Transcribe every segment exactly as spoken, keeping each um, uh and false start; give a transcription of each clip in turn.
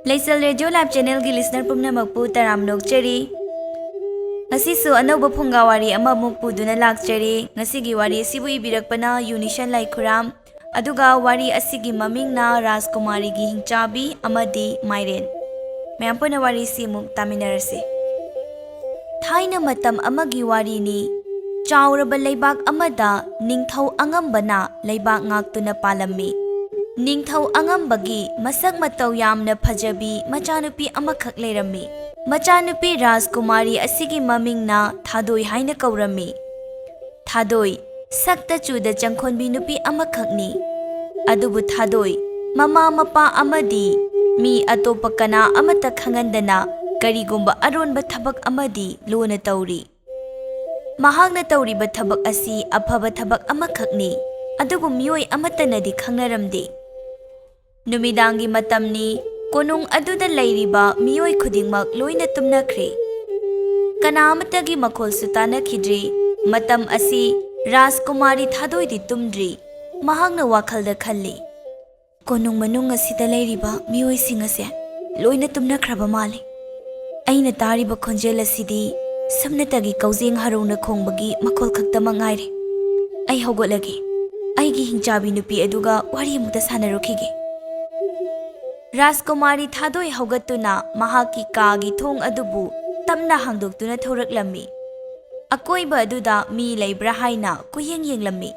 ꯂꯩꯆꯜ radio live ꯆꯦꯅꯦꯜꯒꯤ listener ꯄꯨꯝꯅꯃꯛꯄꯨ ꯇꯔꯥꯝꯅ ꯑꯣꯛꯆꯔꯤ꯫ ꯉꯁꯤꯁꯨ ꯑꯅꯧꯕ ꯐꯨꯡꯒꯥ ꯋꯥꯔꯤ ꯑꯃꯃꯨꯛ ꯄꯨꯗꯨꯅ ꯂꯥꯛꯆꯔꯤ꯫ ꯉꯁꯤꯒꯤ ꯋꯥꯔꯤ ꯑꯁꯤꯕꯨ ꯏꯕꯤꯔꯛꯄꯅ ꯌꯨꯅꯤꯁꯟ ꯂꯥꯏꯈꯨꯔꯥꯝ, ꯑꯗꯨꯒ ꯋꯥꯔꯤ ꯑꯁꯤꯒꯤ ꯃꯃꯤꯡꯅ ꯔꯥꯖꯀꯨꯃꯥꯔꯤꯒꯤ ꯍꯤꯡꯆꯥꯕꯤ ꯑꯃꯗꯤ ꯃꯥꯏꯔꯦꯟ꯫ ꯃꯌꯥꯝ ꯄꯨꯟꯅ ꯋꯥꯔꯤꯁꯤ ꯑꯃꯨꯛ ꯇꯥꯃꯤꯟꯅꯔꯁꯤ꯫ ꯊꯥꯏꯅ ꯃꯇꯝ ꯑꯃꯒꯤ ꯋꯥꯔꯤꯅꯤ꯫ ꯆꯥꯎꯔꯕ ꯂꯩꯕꯥꯛ ꯑꯃꯗ ꯅꯤꯡꯊꯧ ꯑꯉꯝꯕꯅ ꯂꯩꯕꯥꯛ ꯉꯥꯛꯇꯨꯅ ꯄꯥꯜꯂꯝꯃꯤ꯫ ꯅꯤꯡꯊꯧ ꯑꯉꯝꯕꯒꯤ ꯃꯁꯛ ꯃꯇꯧ ꯌꯥꯝꯅ ꯐꯖꯕꯤ ꯃꯆꯥꯅꯨꯄꯤ ꯑꯃꯈꯛ ꯂꯩꯔꯝꯃꯤ꯫ ꯃꯆꯥꯅꯨꯄꯤ ꯔꯥꯖꯀꯨꯃꯥꯔꯤ ꯑꯁꯤꯒꯤ ꯃꯃꯤꯡꯅ ꯊꯥꯗꯣꯏ ꯍꯥꯏꯅ ꯀꯧꯔꯝꯃꯤ꯫ ꯊꯥꯗꯣꯏ, ꯁꯛꯇ ꯆꯨꯗ ꯆꯪꯈꯣꯟꯕꯤ ꯅꯨꯄꯤ ꯑꯃꯈꯛꯅꯤ꯫ ꯑꯗꯨꯕꯨ ꯊꯥꯗꯣꯏ, ꯃꯃꯥ ꯃꯄꯥ ꯑꯃꯗꯤ ꯃꯤ ꯑꯇꯣꯞꯄ ꯀꯅꯥ ꯑꯃꯠꯇ ꯈꯪꯍꯟꯗꯅ ꯀꯔꯤꯒꯨꯝꯕ ꯑꯔꯣꯟꯕ ꯊꯕꯛ ꯑꯃꯗꯤ ꯂꯨꯅ ꯇꯧꯔꯤ꯫ ꯃꯍꯥꯛꯅ ꯇꯧꯔꯤꯕ ꯊꯕꯛ ꯑꯁꯤ ꯑꯐꯕ ꯊꯕꯛ ꯑꯃꯈꯛꯅꯤ, ꯑꯗꯨꯕꯨ ꯃꯤꯑꯣꯏ ꯑꯃꯠꯇꯅꯗꯤ ꯈꯪꯅꯔꯝꯗꯦ꯫ ꯅꯨꯃꯤꯗꯥꯡꯒꯤ ꯃꯇꯝꯅꯤ꯫ ꯀꯣꯅꯨꯡ ꯑꯗꯨꯗ ꯂꯩꯔꯤꯕ ꯃꯤꯑꯣꯏ ꯈꯨꯗꯤꯡꯃꯛ ꯂꯣꯏꯅ ꯇꯨꯝꯅꯈ꯭ꯔꯦ꯫ ꯀꯅꯥ ꯑꯃꯠꯇꯒꯤ ꯃꯈꯣꯜꯁꯨ ꯇꯥꯅꯈꯤꯗ꯭ꯔꯤ꯫ ꯃꯇꯝ ꯑꯁꯤ ꯔꯥꯖꯀꯨꯃꯥꯔꯤ ꯊꯥꯗꯣꯏꯗꯤ ꯇꯨꯝꯗ꯭ꯔꯤ꯫ ꯃꯍꯥꯛꯅ ꯋꯥꯈꯜꯗ ꯈꯜꯂꯤ, "ꯀꯣꯅꯨꯡ ꯃꯅꯨꯡ ꯑꯁꯤꯗ ꯂꯩꯔꯤꯕ ꯃꯤꯑꯣꯏꯁꯤꯡ ꯑꯁꯦ ꯂꯣꯏꯅ ꯇꯨꯝꯅꯈ꯭ꯔꯕ ꯃꯥꯜꯂꯤ꯫ ꯑꯩꯅ ꯇꯥꯔꯤꯕ ꯈꯣꯟꯖꯦꯜ ꯑꯁꯤꯗꯤ ꯁꯝꯅꯇꯒꯤ ꯀꯧꯖꯦꯡ ꯍꯔꯧꯅ ꯈꯣꯡꯕꯒꯤ ꯃꯈꯣꯜ ꯈꯛꯇꯃꯛ ꯉꯥꯏꯔꯦ꯫ ꯑꯩ ꯍꯧꯒꯠꯂꯒꯦ꯫ ꯑꯩꯒꯤ ꯍꯤꯡꯆꯥꯕꯤ ꯅꯨꯄꯤ ꯑꯗꯨꯒ ꯋꯥꯔꯤ ꯑꯃꯨꯛꯇ ꯁꯥꯟꯅꯔꯨꯈꯤꯒꯦ꯫" ꯔꯥꯖꯀꯨꯃꯥꯔꯤ ꯊꯥꯗꯣꯏ ꯍꯧꯒꯠꯇꯨꯅ ꯃꯍꯥꯛꯀꯤ ꯀꯥꯒꯤ ꯊꯣꯡ ꯑꯗꯨꯕꯨ ꯇꯞꯅ ꯍꯥꯡꯗꯣꯛꯇꯨꯅ ꯊꯣꯔꯛꯂꯝꯃꯤ꯫ ꯑꯀꯣꯏꯕ ꯑꯗꯨꯗ ꯃꯤ ꯂꯩꯕ꯭ꯔꯥ ꯍꯥꯏꯅ ꯀꯣꯏꯌꯦꯡ ꯌꯦꯡꯂꯝꯃꯤ꯫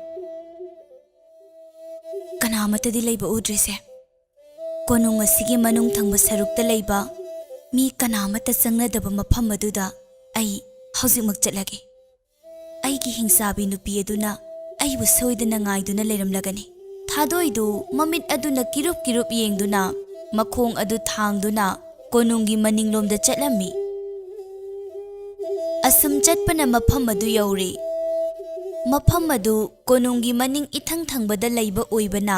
"ꯀꯅꯥ ꯑꯃꯠꯇꯗꯤ ꯂꯩꯕ ꯎꯗ꯭ꯔꯤꯁꯦ꯫ ꯀꯣꯅꯨꯡ ꯑꯁꯤꯒꯤ ꯃꯅꯨꯡ ꯊꯪꯕ ꯁꯔꯨꯛꯇ ꯂꯩꯕ ꯃꯤ ꯀꯅꯥ ꯑꯃꯠꯇ ꯆꯪꯅꯗꯕ ꯃꯐꯝ ꯑꯗꯨꯗ ꯑꯩ ꯍꯧꯖꯤꯛꯃꯛ ꯆꯠꯂꯒꯦ꯫ ꯑꯩꯒꯤ ꯍꯤꯡꯆꯥꯕꯤ ꯅꯨꯄꯤ ꯑꯗꯨꯅ ꯑꯩꯕꯨ ꯁꯣꯏꯗꯅ ꯉꯥꯏꯗꯨꯅ ꯂꯩꯔꯝꯂꯒꯅꯤ꯫" ꯊꯥꯗꯣꯏꯗꯨ ꯃꯃꯤꯠ ꯑꯗꯨꯅ ꯀꯤꯔꯨꯞ ꯀꯤꯔꯨꯞ ꯌꯦꯡꯗꯨꯅ ꯃꯈꯣꯡ ꯑꯗꯨ ꯊꯥꯡꯗꯨꯅ ꯀꯣꯅꯨꯡꯒꯤ ꯃꯅꯤꯡꯂꯣꯝꯗ ꯆꯠꯂꯝꯃꯤ꯫ ꯑꯁꯨꯝ ꯆꯠꯄꯅ ꯃꯐꯝ ꯑꯗꯨ ꯌꯧꯔꯦ꯫ ꯃꯐꯝ ꯑꯗꯨ ꯀꯣꯅꯨꯡꯒꯤ ꯃꯅꯤꯡ ꯏꯊꯪ ꯊꯪꯕꯗ ꯂꯩꯕ ꯑꯣꯏꯕꯅ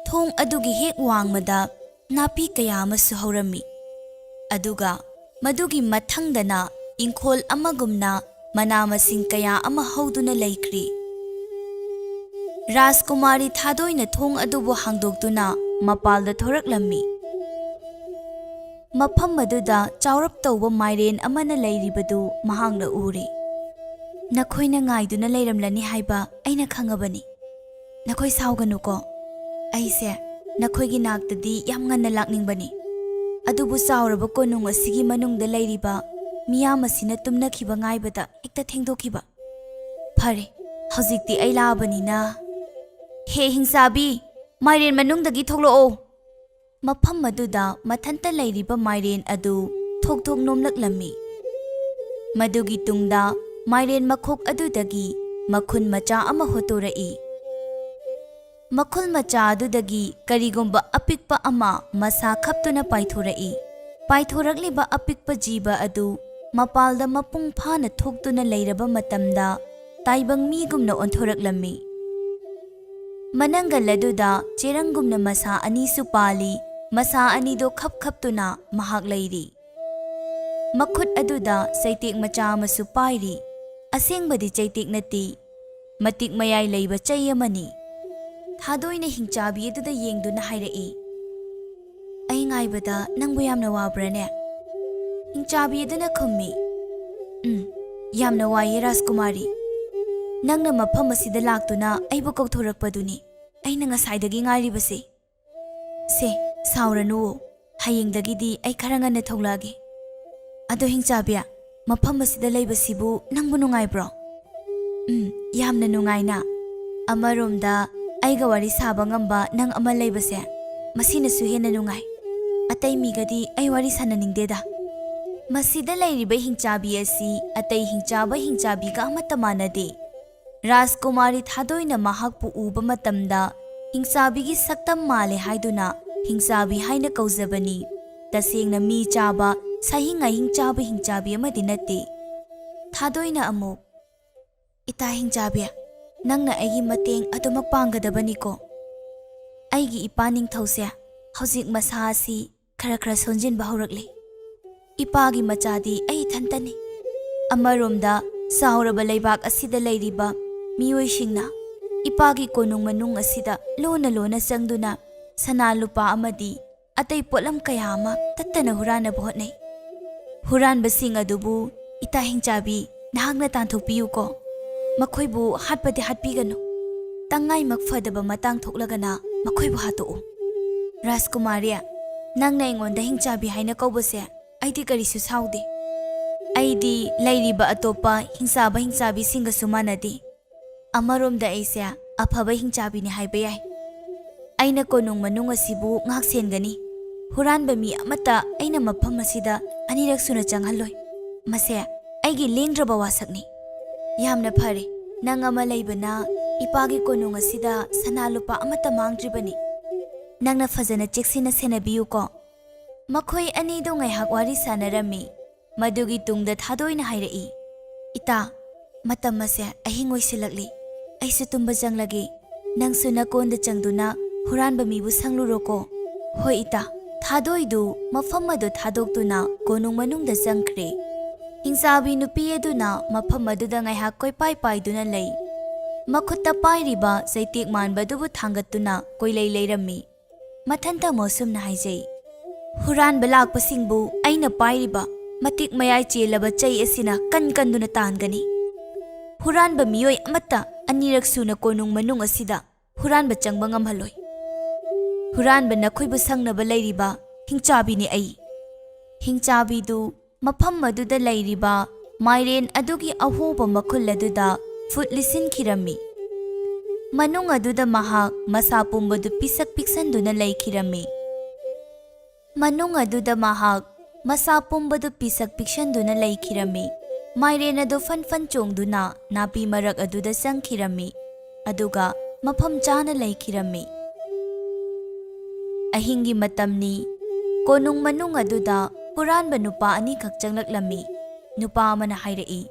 ꯊꯣꯡ ꯑꯗꯨꯒꯤ ꯍꯦꯛ ꯋꯥꯡꯃꯗ ꯅꯥꯄꯤ ꯀꯌꯥ ꯑꯃꯁꯨ ꯍꯧꯔꯝꯃꯤ꯫ ꯑꯗꯨꯒ ꯃꯗꯨꯒꯤ ꯃꯊꯪꯗꯅ ꯏꯪꯈꯣꯜ ꯑꯃꯒꯨꯝꯅ ꯃꯅꯥ ꯃꯁꯤꯡ ꯀꯌꯥ ꯑꯃ ꯍꯧꯗꯨꯅ ꯂꯩꯈ꯭ꯔꯤ꯫ ꯔꯥꯖꯀꯨꯃꯥꯔꯤ ꯊꯥꯗꯣꯏꯅ ꯊꯣꯡ ꯑꯗꯨꯕꯨ ꯍꯥꯡꯗꯣꯛꯇꯨꯅ ꯃꯄꯥꯜꯗ ꯊꯣꯔꯛꯂꯝꯃꯤ꯫ ꯃꯐꯝ ꯑꯗꯨꯗ ꯆꯥꯎꯔꯞ ꯇꯧꯕ ꯃꯥꯏꯔꯦꯟ ꯑꯃꯅ ꯂꯩꯔꯤꯕꯗꯨ ꯃꯍꯥꯛꯅ ꯎꯔꯦ꯫ "ꯅꯈꯣꯏꯅ ꯉꯥꯏꯗꯨꯅ ꯂꯩꯔꯝꯂꯅꯤ ꯍꯥꯏꯕ ꯑꯩꯅ ꯈꯪꯉꯕꯅꯤ꯫ ꯅꯈꯣꯏ ꯁꯥꯎꯒꯅꯨꯀꯣ꯫ ꯑꯩꯁꯦ ꯅꯈꯣꯏꯒꯤ ꯅꯥꯛꯇꯗꯤ ꯌꯥꯝ ꯉꯟꯅ ꯂꯥꯛꯅꯤꯡꯕꯅꯤ꯫ ꯑꯗꯨꯕꯨ ꯆꯥꯎꯔꯕ ꯀꯣꯅꯨꯡ ꯑꯁꯤꯒꯤ ꯃꯅꯨꯡꯗ ꯂꯩꯔꯤꯕ ꯃꯤꯌꯥꯝ ꯑꯁꯤꯅ ꯇꯨꯝꯅꯈꯤꯕ ꯉꯥꯏꯕꯗ ꯍꯦꯛꯇ ꯊꯦꯡꯗꯣꯛꯈꯤꯕ꯫ ꯐꯔꯦ, ꯍꯧꯖꯤꯛꯇꯤ ꯑꯩ ꯂꯥꯛꯑꯕꯅꯤꯅ꯫ ꯍꯦ ꯍꯤꯡꯆꯥꯕꯤ, ꯃꯥꯏꯔꯦꯟ ꯃꯅꯨꯡꯗꯒꯤ ꯊꯣꯛꯂꯛꯑꯣ!" ꯃꯐꯝ ꯑꯗꯨꯗ ꯃꯊꯟꯇ ꯂꯩꯔꯤꯕ ꯃꯥꯏꯔꯦꯟ ꯑꯗꯨ ꯊꯣꯛ ꯊꯣꯛ ꯅꯣꯝꯂꯛꯂꯝꯃꯤ꯫ ꯃꯗꯨꯒꯤ ꯇꯨꯡꯗ ꯃꯥꯏꯔꯦꯟ ꯃꯈꯣꯛ ꯑꯗꯨꯗꯒꯤ ꯃꯈꯨꯟ ꯃꯆꯥ ꯑꯃ ꯍꯣꯠꯇꯣꯔꯛꯏ꯫ ꯃꯈꯨꯟ ꯃꯆꯥ ꯑꯗꯨꯗꯒꯤ ꯀꯔꯤꯒꯨꯝꯕ ꯑꯄꯤꯛꯄ ꯑꯃ ꯃꯁꯥ ꯈꯞꯇꯨꯅ ꯄꯥꯏꯊꯣꯔꯛꯏ꯫ ꯄꯥꯏꯊꯣꯔꯛꯂꯤꯕ ꯑꯄꯤꯛꯄ ꯖꯤꯕ ꯑꯗꯨ ꯃꯄꯥꯜꯗ ꯃꯄꯨꯡ ꯐꯥꯅ ꯊꯣꯛꯇꯨꯅ ꯂꯩꯔꯕ ꯃꯇꯝꯗ, ꯇꯥꯏꯕꯪ ꯃꯤꯒꯨꯝꯅ ꯑꯣꯟꯊꯣꯔꯛꯂꯝꯃꯤ꯫ ꯃꯅꯪꯒꯜ ꯑꯗꯨꯗ ꯆꯦꯔꯪꯒꯨꯝꯅ ꯃꯁꯥ ꯑꯅꯤꯁꯨ ꯄꯥꯜꯂꯤ꯫ ꯃꯁꯥ ꯑꯅꯤꯗꯣ ꯈꯞ ꯈꯞꯇꯨꯅ ꯃꯍꯥꯛ ꯂꯩꯔꯤ꯫ ꯃꯈꯨꯠ ꯑꯗꯨꯗ ꯆꯩꯇꯦꯛ ꯃꯆꯥ ꯑꯃꯁꯨ ꯄꯥꯏꯔꯤ꯫ ꯑꯁꯦꯡꯕꯗꯤ ꯆꯩꯇꯦꯛ ꯅꯠꯇꯦ, ꯃꯇꯤꯛ ꯃꯌꯥꯏ ꯂꯩꯕ ꯆꯩ ꯑꯃꯅꯤ꯫ ꯊꯥꯗꯣꯏꯅ ꯍꯤꯡꯆꯥꯕꯤ ꯑꯗꯨꯗ ꯌꯦꯡꯗꯨꯅ ꯍꯥꯏꯔꯛꯏ, "ꯑꯩ ꯉꯥꯏꯕꯗ ꯅꯪꯕꯨ ꯌꯥꯝꯅ ꯋꯥꯕ꯭ꯔꯥꯅꯦ?" ꯍꯤꯡꯆꯥꯕꯤ ꯑꯗꯨꯅ ꯈꯨꯝꯃꯤ, "ꯎꯝ, ꯌꯥꯝꯅ ꯋꯥꯏꯌꯦ ꯔꯥꯖꯀꯨꯃꯥꯔꯤ꯫ ꯅꯪꯅ ꯃꯐꯝ ꯑꯁꯤꯗ ꯂꯥꯛꯇꯨꯅ ꯑꯩꯕꯨ ꯀꯧꯊꯣꯔꯛꯄꯗꯨꯅꯤ ꯑꯩꯅ ꯉꯁꯥꯏꯗꯒꯤ ꯉꯥꯏꯔꯤꯕꯁꯦ꯫ ꯁꯦ, ꯁꯥꯎꯔꯅꯨꯋꯣ, ꯍꯌꯦꯡꯗꯒꯤꯗꯤ ꯑꯩ ꯈꯔ ꯉꯟꯅ ꯊꯣꯛꯂꯛꯑꯒꯦ꯫ ꯑꯗꯣ ꯍꯤꯡꯆꯥꯕꯤ, ꯃꯐꯝ ꯑꯁꯤꯗ ꯂꯩꯕꯁꯤꯕꯨ ꯅꯪꯕꯨ ꯅꯨꯡꯉꯥꯏꯕ꯭ꯔꯣ?" "ꯎꯝ, ꯌꯥꯝꯅ ꯅꯨꯡꯉꯥꯏꯅ꯫ ꯑꯃꯔꯣꯝꯗ ꯑꯩꯒ ꯋꯥꯔꯤ ꯁꯥꯕ ꯉꯝꯕ ꯅꯪ ꯑꯃ ꯂꯩꯕꯁꯦ, ꯃꯁꯤꯅꯁꯨ ꯍꯦꯟꯅ ꯅꯨꯡꯉꯥꯏ꯫ ꯑꯇꯩ ꯃꯤꯒꯗꯤ ꯑꯩ ꯋꯥꯔꯤ ꯁꯥꯟꯅꯅꯤꯡꯗꯦꯗ꯫" ꯃꯁꯤꯗ ꯂꯩꯔꯤꯕ ꯍꯤꯡꯆꯥꯕꯤ ꯑꯁꯤ ꯑꯇꯩ ꯍꯤꯡꯆꯥꯕ ꯍꯤꯡꯆꯥꯕꯤꯒ ꯑꯃꯠꯇ ꯃꯥꯟꯅꯗꯦ꯫ ꯔꯥꯖꯀꯨꯃꯥꯔꯤ ꯊꯥꯗꯣꯏꯅ ꯃꯍꯥꯛꯄꯨ ꯎꯕ ꯃꯇꯝꯗ ꯍꯤꯡꯆꯥꯕꯤꯒꯤ ꯁꯛꯇꯝ ꯃꯥꯜꯂꯦ ꯍꯥꯏꯗꯨꯅ ꯍꯤꯡꯆꯥꯕꯤ ꯍꯥꯏꯅ ꯀꯧꯖꯕꯅꯤ꯫ ꯇꯁꯦꯡꯅ ꯃꯤ ꯆꯥꯕ, ꯁꯥꯍꯤꯡ ꯉꯥꯍꯤꯡ ꯆꯥꯕ ꯍꯤꯡꯆꯥꯕꯤ ꯑꯃꯗꯤ ꯅꯠꯇꯦ꯫ ꯊꯥꯗꯣꯏꯅ ꯑꯃꯨꯛ, "ꯏꯇꯥ ꯍꯤꯡꯆꯥꯕꯤ, ꯅꯪꯅ ꯑꯩꯒꯤ ꯃꯇꯦꯡ ꯑꯗꯨꯃꯛ ꯄꯥꯡꯒꯗꯕꯅꯤꯀꯣ꯫ ꯑꯩꯒꯤ ꯏꯄꯥ ꯅꯤꯡꯊꯧꯁꯦ ꯍꯧꯖꯤꯛ ꯃꯁꯥ ꯑꯁꯤ ꯈꯔ ꯈꯔ ꯁꯣꯟꯖꯤꯟꯕ ꯍꯧꯔꯛꯂꯤ꯫ ꯏꯄꯥꯒꯤ ꯃꯆꯥꯗꯤ ꯑꯩ ꯏꯊꯟꯇꯅꯤ꯫ ꯑꯃꯔꯣꯝꯗ ꯆꯥꯎꯔꯕ ꯂꯩꯕꯥꯛ ꯑꯁꯤꯗ ꯂꯩꯔꯤꯕ ꯃꯤꯑꯣꯏꯁꯤꯡꯅ ꯏꯄꯥꯒꯤ ꯀꯣꯅꯨꯡ ꯃꯅꯨꯡ ꯑꯁꯤꯗ ꯂꯣꯟꯅ ꯂꯣꯟꯅ ꯆꯪꯗꯨꯅ ꯁꯅꯥ ꯂꯨꯄꯥ ꯑꯃꯗꯤ ꯑꯇꯩ ꯄꯣꯠꯂꯝ ꯀꯌꯥ ꯑꯃ ꯇꯠꯇꯅ ꯍꯨꯔꯥꯟꯅꯕ ꯍꯣꯠꯅꯩ꯫ ꯍꯨꯔꯥꯟꯕꯁꯤꯡ ꯑꯗꯨꯕꯨ, "ꯏꯇꯥ ꯍꯤꯡꯆꯥꯕꯤ, ꯅꯍꯥꯛꯅ ꯇꯥꯟꯊꯣꯛꯄꯤꯌꯨꯀꯣ꯫ ꯃꯈꯣꯏꯕꯨ ꯍꯥꯠꯄꯗꯤ ꯍꯥꯠꯄꯤꯒꯅꯨ꯫ ꯇꯉꯥꯏꯃꯛ ꯐꯗꯕ ꯃꯇꯥꯡ ꯊꯣꯛꯂꯒꯅ ꯃꯈꯣꯏꯕꯨ ꯍꯥꯠꯇꯣꯛꯎ꯫ ꯔꯥꯖꯀꯨꯃꯥꯔꯤ, ꯅꯪꯅ ꯑꯩꯉꯣꯟꯗ ꯍꯤꯡꯆꯥꯕꯤ ꯍꯥꯏꯅ ꯀꯧꯕꯁꯦ ꯑꯩꯗꯤ ꯀꯔꯤꯁꯨ ꯁꯥꯎꯗꯦ꯫ ꯑꯩꯗꯤ ꯂꯩꯔꯤꯕ ꯑꯇꯣꯞꯄ ꯍꯤꯡꯆꯥꯕ ꯍꯤꯡꯆꯥꯕꯤꯁꯤꯡꯒꯁꯨ ꯃꯥꯟꯅꯗꯦ꯫ ꯑꯃꯔꯣꯝꯗ ꯑꯩꯁꯦ ꯑꯐꯕ ꯍꯤꯡꯆꯥꯕꯤꯅꯤ ꯍꯥꯏꯕ ꯌꯥꯏ꯫ ꯑꯩꯅ ꯀꯣꯅꯨꯡ ꯃꯅꯨꯡ ꯑꯁꯤꯕꯨ ꯉꯥꯛ ꯁꯦꯟꯒꯅꯤ꯫ ꯍꯨꯔꯥꯟꯕ ꯃꯤ ꯑꯃꯠꯇ ꯑꯩꯅ ꯃꯐꯝ ꯑꯁꯤꯗ ꯑꯅꯤꯔꯛ ꯁꯨꯅ ꯆꯪꯍꯜꯂꯣꯏ꯫ ꯃꯁꯦ ꯑꯩꯒꯤ ꯂꯦꯡꯗ꯭ꯔꯕ ꯋꯥꯁꯛꯅꯤ꯫ ꯌꯥꯝꯅ ꯐꯔꯦ, ꯅꯪ ꯑꯃ ꯂꯩꯕꯅ ꯏꯄꯥꯒꯤ ꯀꯣꯅꯨꯡ ꯑꯁꯤꯗ ꯁꯅꯥ ꯂꯨꯄꯥ ꯑꯃꯠꯇ ꯃꯥꯡꯗ꯭ꯔꯤꯕꯅꯤ꯫ ꯅꯪꯅ ꯐꯖꯅ ꯆꯦꯛꯁꯤꯟꯅ ꯁꯦꯟꯅꯕꯤꯌꯨꯀꯣ꯫" ꯃꯈꯣꯏ ꯑꯅꯤꯗꯨ ꯉꯥꯏꯍꯥꯛ ꯋꯥꯔꯤ ꯁꯥꯟꯅꯔꯝꯃꯤ꯫ ꯃꯗꯨꯒꯤ ꯇꯨꯡꯗ ꯊꯥꯗꯣꯏꯅ ꯍꯥꯏꯔꯛꯏ, "ꯏꯇꯥ, ꯃꯇꯝ ꯑꯁꯦ ꯑꯍꯤꯡ ꯑꯣꯏꯁꯤꯜꯂꯛꯂꯤ꯫ ꯑꯩꯁꯨ ꯇꯨꯝꯕ ꯆꯪꯂꯒꯦ꯫ ꯅꯪꯁꯨ ꯅꯀꯣꯟꯗ ꯆꯪꯗꯨꯅ ꯍꯨꯔꯥꯟꯕ ꯃꯤꯕꯨ ꯁꯪꯂꯨꯔꯣꯀꯣ꯫" "ꯍꯣꯏ ꯏꯇꯥ꯫" ꯊꯥꯗꯣꯏꯗꯨ ꯃꯐꯝ ꯑꯗꯨ ꯊꯥꯗꯣꯛꯇꯨꯅ ꯀꯣꯅꯨꯡ ꯃꯅꯨꯡꯗ ꯆꯪꯈ꯭ꯔꯦ꯫ ꯍꯤꯡꯆꯥꯕꯤ ꯅꯨꯄꯤ ꯑꯗꯨꯅ ꯃꯐꯝ ꯑꯗꯨꯗ ꯉꯥꯏꯍꯥꯛ ꯀꯣꯏꯄꯥꯏ ꯄꯥꯏꯗꯨꯅ ꯂꯩ꯫ ꯃꯈꯨꯠꯇ ꯄꯥꯏꯔꯤꯕ ꯆꯩꯇꯦꯛ ꯃꯥꯟꯕꯗꯨꯕꯨ ꯊꯥꯡꯒꯠꯇꯨꯅ ꯀꯣꯏꯂꯩ ꯂꯩꯔꯝꯃꯤ꯫ ꯃꯊꯟꯇ ꯃꯣꯁꯨꯝꯅ ꯍꯥꯏꯖꯩ, "ꯍꯨꯔꯥꯟꯕ ꯂꯥꯛꯄꯁꯤꯡꯕꯨ ꯑꯩꯅ ꯄꯥꯏꯔꯤꯕ ꯃꯇꯤꯛ ꯃꯌꯥꯏ ꯆꯦꯜꯂꯕ ꯆꯩ ꯑꯁꯤꯅ ꯀꯟ ꯀꯟꯗꯨꯅ ꯇꯥꯟꯒꯅꯤ꯫ ꯍꯨꯔꯥꯟꯕ ꯃꯤꯑꯣꯏ ꯑꯃꯠꯇ ꯑꯅꯤꯔꯛ ꯁꯨꯅ ꯀꯣꯅꯨꯡ ꯃꯅꯨꯡ ꯑꯁꯤꯗ ꯍꯨꯔꯥꯟꯕ ꯆꯪꯕ ꯉꯝꯍꯜꯂꯣꯏ꯫ ꯍꯨꯔꯥꯟꯕ ꯅꯈꯣꯏꯕꯨ ꯁꯪꯅꯕ ꯂꯩꯔꯤꯕ ꯍꯤꯡꯆꯥꯕꯤꯅꯤ ꯑꯩ꯫" ꯍꯤꯡꯆꯥꯕꯤꯗꯨ ꯃꯐꯝ ꯑꯗꯨꯗ ꯂꯩꯔꯤꯕ ꯃꯥꯏꯔꯦꯟ ꯑꯗꯨꯒꯤ ꯑꯍꯣꯕ ꯃꯈꯨꯜ ꯑꯗꯨꯗ ꯐꯨꯠ ꯂꯤꯁꯤꯟꯈꯤꯔꯝꯃꯤ꯫ ꯃꯅꯨꯡ ꯑꯗꯨꯗ ꯃꯍꯥꯛ ꯃꯁꯥ ꯄꯨꯝꯕꯗꯨ ꯄꯤꯁꯛ ꯄꯤꯛꯁꯟꯗꯨꯅ ꯂꯩꯈꯤꯔꯝꯃꯤ꯫ ꯃꯅꯨꯡ ꯑꯗꯨꯗ ꯃꯍꯥꯛ ꯃꯁꯥ ꯄꯨꯝꯕꯗꯨ ꯄꯤꯁꯛ ꯄꯤꯛꯁꯟꯗꯨꯅ ꯂꯩꯈꯤꯔꯝꯃꯤ꯫ ꯃꯥꯏꯔꯦꯟ ꯑꯗꯨ ꯐꯟ ꯐꯟ ꯆꯣꯡꯗꯨꯅ ꯅꯥꯄꯤ ꯃꯔꯛ ꯑꯗꯨꯗ ꯆꯪꯈꯤꯔꯝꯃꯤ, ꯑꯗꯨꯒ ꯃꯐꯝ ꯆꯥꯅ ꯂꯩꯈꯤꯔꯝꯃꯤ꯫ ꯑꯍꯤꯡꯒꯤ ꯃꯇꯝꯅꯤ꯫ ꯀꯣꯅꯨꯡ ꯃꯅꯨꯡ ꯑꯗꯨꯗ ꯍꯨꯔꯥꯟꯕ ꯅꯨꯄꯥ ꯑꯅꯤꯈꯛ ꯆꯪꯂꯛꯂꯝꯃꯤ꯫ ꯅꯨꯄꯥ ꯑꯃꯅ ꯍꯥꯏꯔꯛꯏ,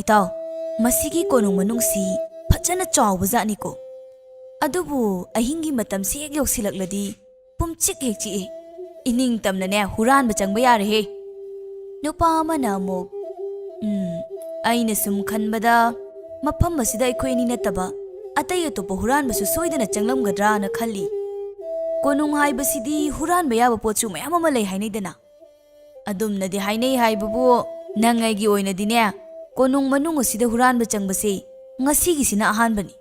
"ꯏꯇꯥꯎ, ꯃꯁꯤꯒꯤ ꯀꯣꯅꯨꯡ ꯃꯅꯨꯡꯁꯤ ꯐꯖꯅ ꯆꯥꯎꯕꯖꯥꯠꯅꯤꯀꯣ꯫ ꯑꯗꯨꯕꯨ ꯑꯍꯤꯡꯒꯤ ꯃꯇꯝꯁꯤ ꯍꯦꯛ ꯌꯧꯁꯤꯜꯂꯛꯂꯗꯤ ꯄꯨꯝꯆꯤꯛ ꯍꯦꯛ ꯆꯤꯛꯏ꯫ ꯏꯅꯤꯡ ꯇꯝꯅꯅꯦ ꯍꯨꯔꯥꯟꯕ ꯆꯪꯕ ꯌꯥꯔꯦꯍꯦ꯫" ꯅꯨꯄꯥ ꯑꯃꯅ ꯑꯃꯨꯛ, "ꯎꯝ, ꯑꯩꯅ ꯁꯨꯝ ꯈꯟꯕꯗ ꯃꯐꯝ ꯑꯁꯤꯗ ꯑꯩꯈꯣꯏ ꯑꯅꯤ ꯅꯠꯇꯕ ꯑꯇꯩ ꯑꯇꯣꯞꯄ ꯍꯨꯔꯥꯟꯕꯁꯨ ꯁꯣꯏꯗꯅ ꯆꯪꯂꯝꯒꯗ꯭ꯔꯥꯅ ꯈꯜꯂꯤ꯫ ꯀꯣꯅꯨꯡ ꯍꯥꯏꯕꯁꯤꯗꯤ ꯍꯨꯔꯥꯟꯕ ꯌꯥꯕ ꯄꯣꯠꯁꯨ ꯃꯌꯥꯝ ꯑꯃ ꯂꯩ ꯍꯥꯏꯅꯩꯗꯅ꯫ ꯑꯗꯨꯝꯅꯗꯤ ꯍꯥꯏꯅꯩ ꯍꯥꯏꯕꯕꯨ, ꯅꯪ ꯑꯩꯒꯤ ꯑꯣꯏꯅꯗꯤꯅꯦ, ꯀꯣꯅꯨꯡ ꯃꯅꯨꯡ ꯑꯁꯤꯗ ꯍꯨꯔꯥꯟꯕ ꯆꯪꯕꯁꯦ ꯉꯁꯤꯒꯤꯁꯤꯅ ꯑꯍꯥꯟꯕꯅꯤ꯫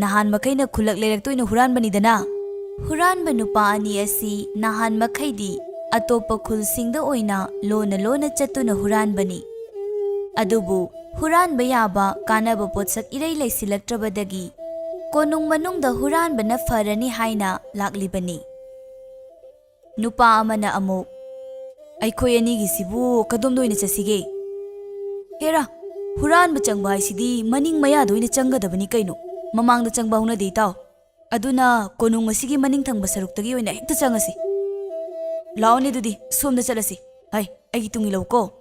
ꯅꯍꯥꯟ ꯃꯈꯩꯅ ꯈꯨꯜꯂꯛ ꯂꯩꯔꯛꯇ ꯑꯣꯏꯅ ꯍꯨꯔꯥꯟꯕꯅꯤꯗꯅ꯫ ꯍꯨꯔꯥꯟꯕ ꯅꯨꯄꯥ ꯑꯅꯤ ꯑꯁꯤ ꯅꯍꯥꯟ ꯃꯈꯩꯗꯤ ꯑꯇꯣꯞꯄ ꯈꯨꯜꯁꯤꯡꯗ ꯑꯣꯏꯅ ꯂꯣꯟꯅ ꯂꯣꯟꯅ ꯆꯠꯇꯨꯅ ꯍꯨꯔꯥꯟꯕꯅꯤ꯫ ꯑꯗꯨꯕꯨ ꯍꯨꯔꯥꯟꯕ ꯌꯥꯕ ꯀꯥꯟꯅꯕ ꯄꯣꯠꯁꯛ ꯏꯔꯩ ꯂꯩꯁꯤꯜꯂꯛꯇ꯭ꯔꯕꯗꯒꯤ ꯀꯣꯅꯨꯡ ꯃꯅꯨꯡꯗ ꯍꯨꯔꯥꯟꯕꯅ ꯐꯔꯅꯤ ꯍꯥꯏꯅ ꯂꯥꯛꯂꯤꯕꯅꯤ꯫ ꯅꯨꯄꯥ ꯑꯃꯅ ꯑꯃꯨꯛ, "ꯑꯩꯈꯣꯏ ꯑꯅꯤꯒꯤꯁꯤꯕꯨ ꯀꯗꯣꯝꯗ ꯑꯣꯏꯅ ꯆꯠꯁꯤꯒꯦ?" "ꯍꯦꯔꯥ, ꯍꯨꯔꯥꯟꯕ ꯆꯪꯕ ꯍꯥꯏꯁꯤꯗꯤ ꯃꯅꯤꯡ ꯃꯌꯥꯗ ꯑꯣꯏꯅ ꯆꯪꯒꯗꯕꯅꯤ ꯀꯩꯅꯣ꯫ ꯃꯃꯥꯡꯗ ꯆꯪꯕ ꯍꯧꯅꯗꯦ, ꯏꯇꯥꯎ꯫ ꯑꯗꯨꯅ ꯀꯣꯅꯨꯡ ꯑꯁꯤꯒꯤ ꯃꯅꯤꯡ ꯊꯪꯕ ꯁꯔꯨꯛꯇꯒꯤ ꯑꯣꯏꯅ ꯍꯦꯛꯇ ꯆꯪꯉꯁꯤ꯫ ꯂꯥꯛꯑꯣꯅꯦ ꯑꯗꯨꯗꯤ, ꯁꯣꯝꯗ ꯆꯠꯂꯁꯤ꯫ ꯍꯩ, ꯑꯩꯒꯤ ꯇꯨꯡ ꯏꯜꯂꯧꯀꯣ꯫"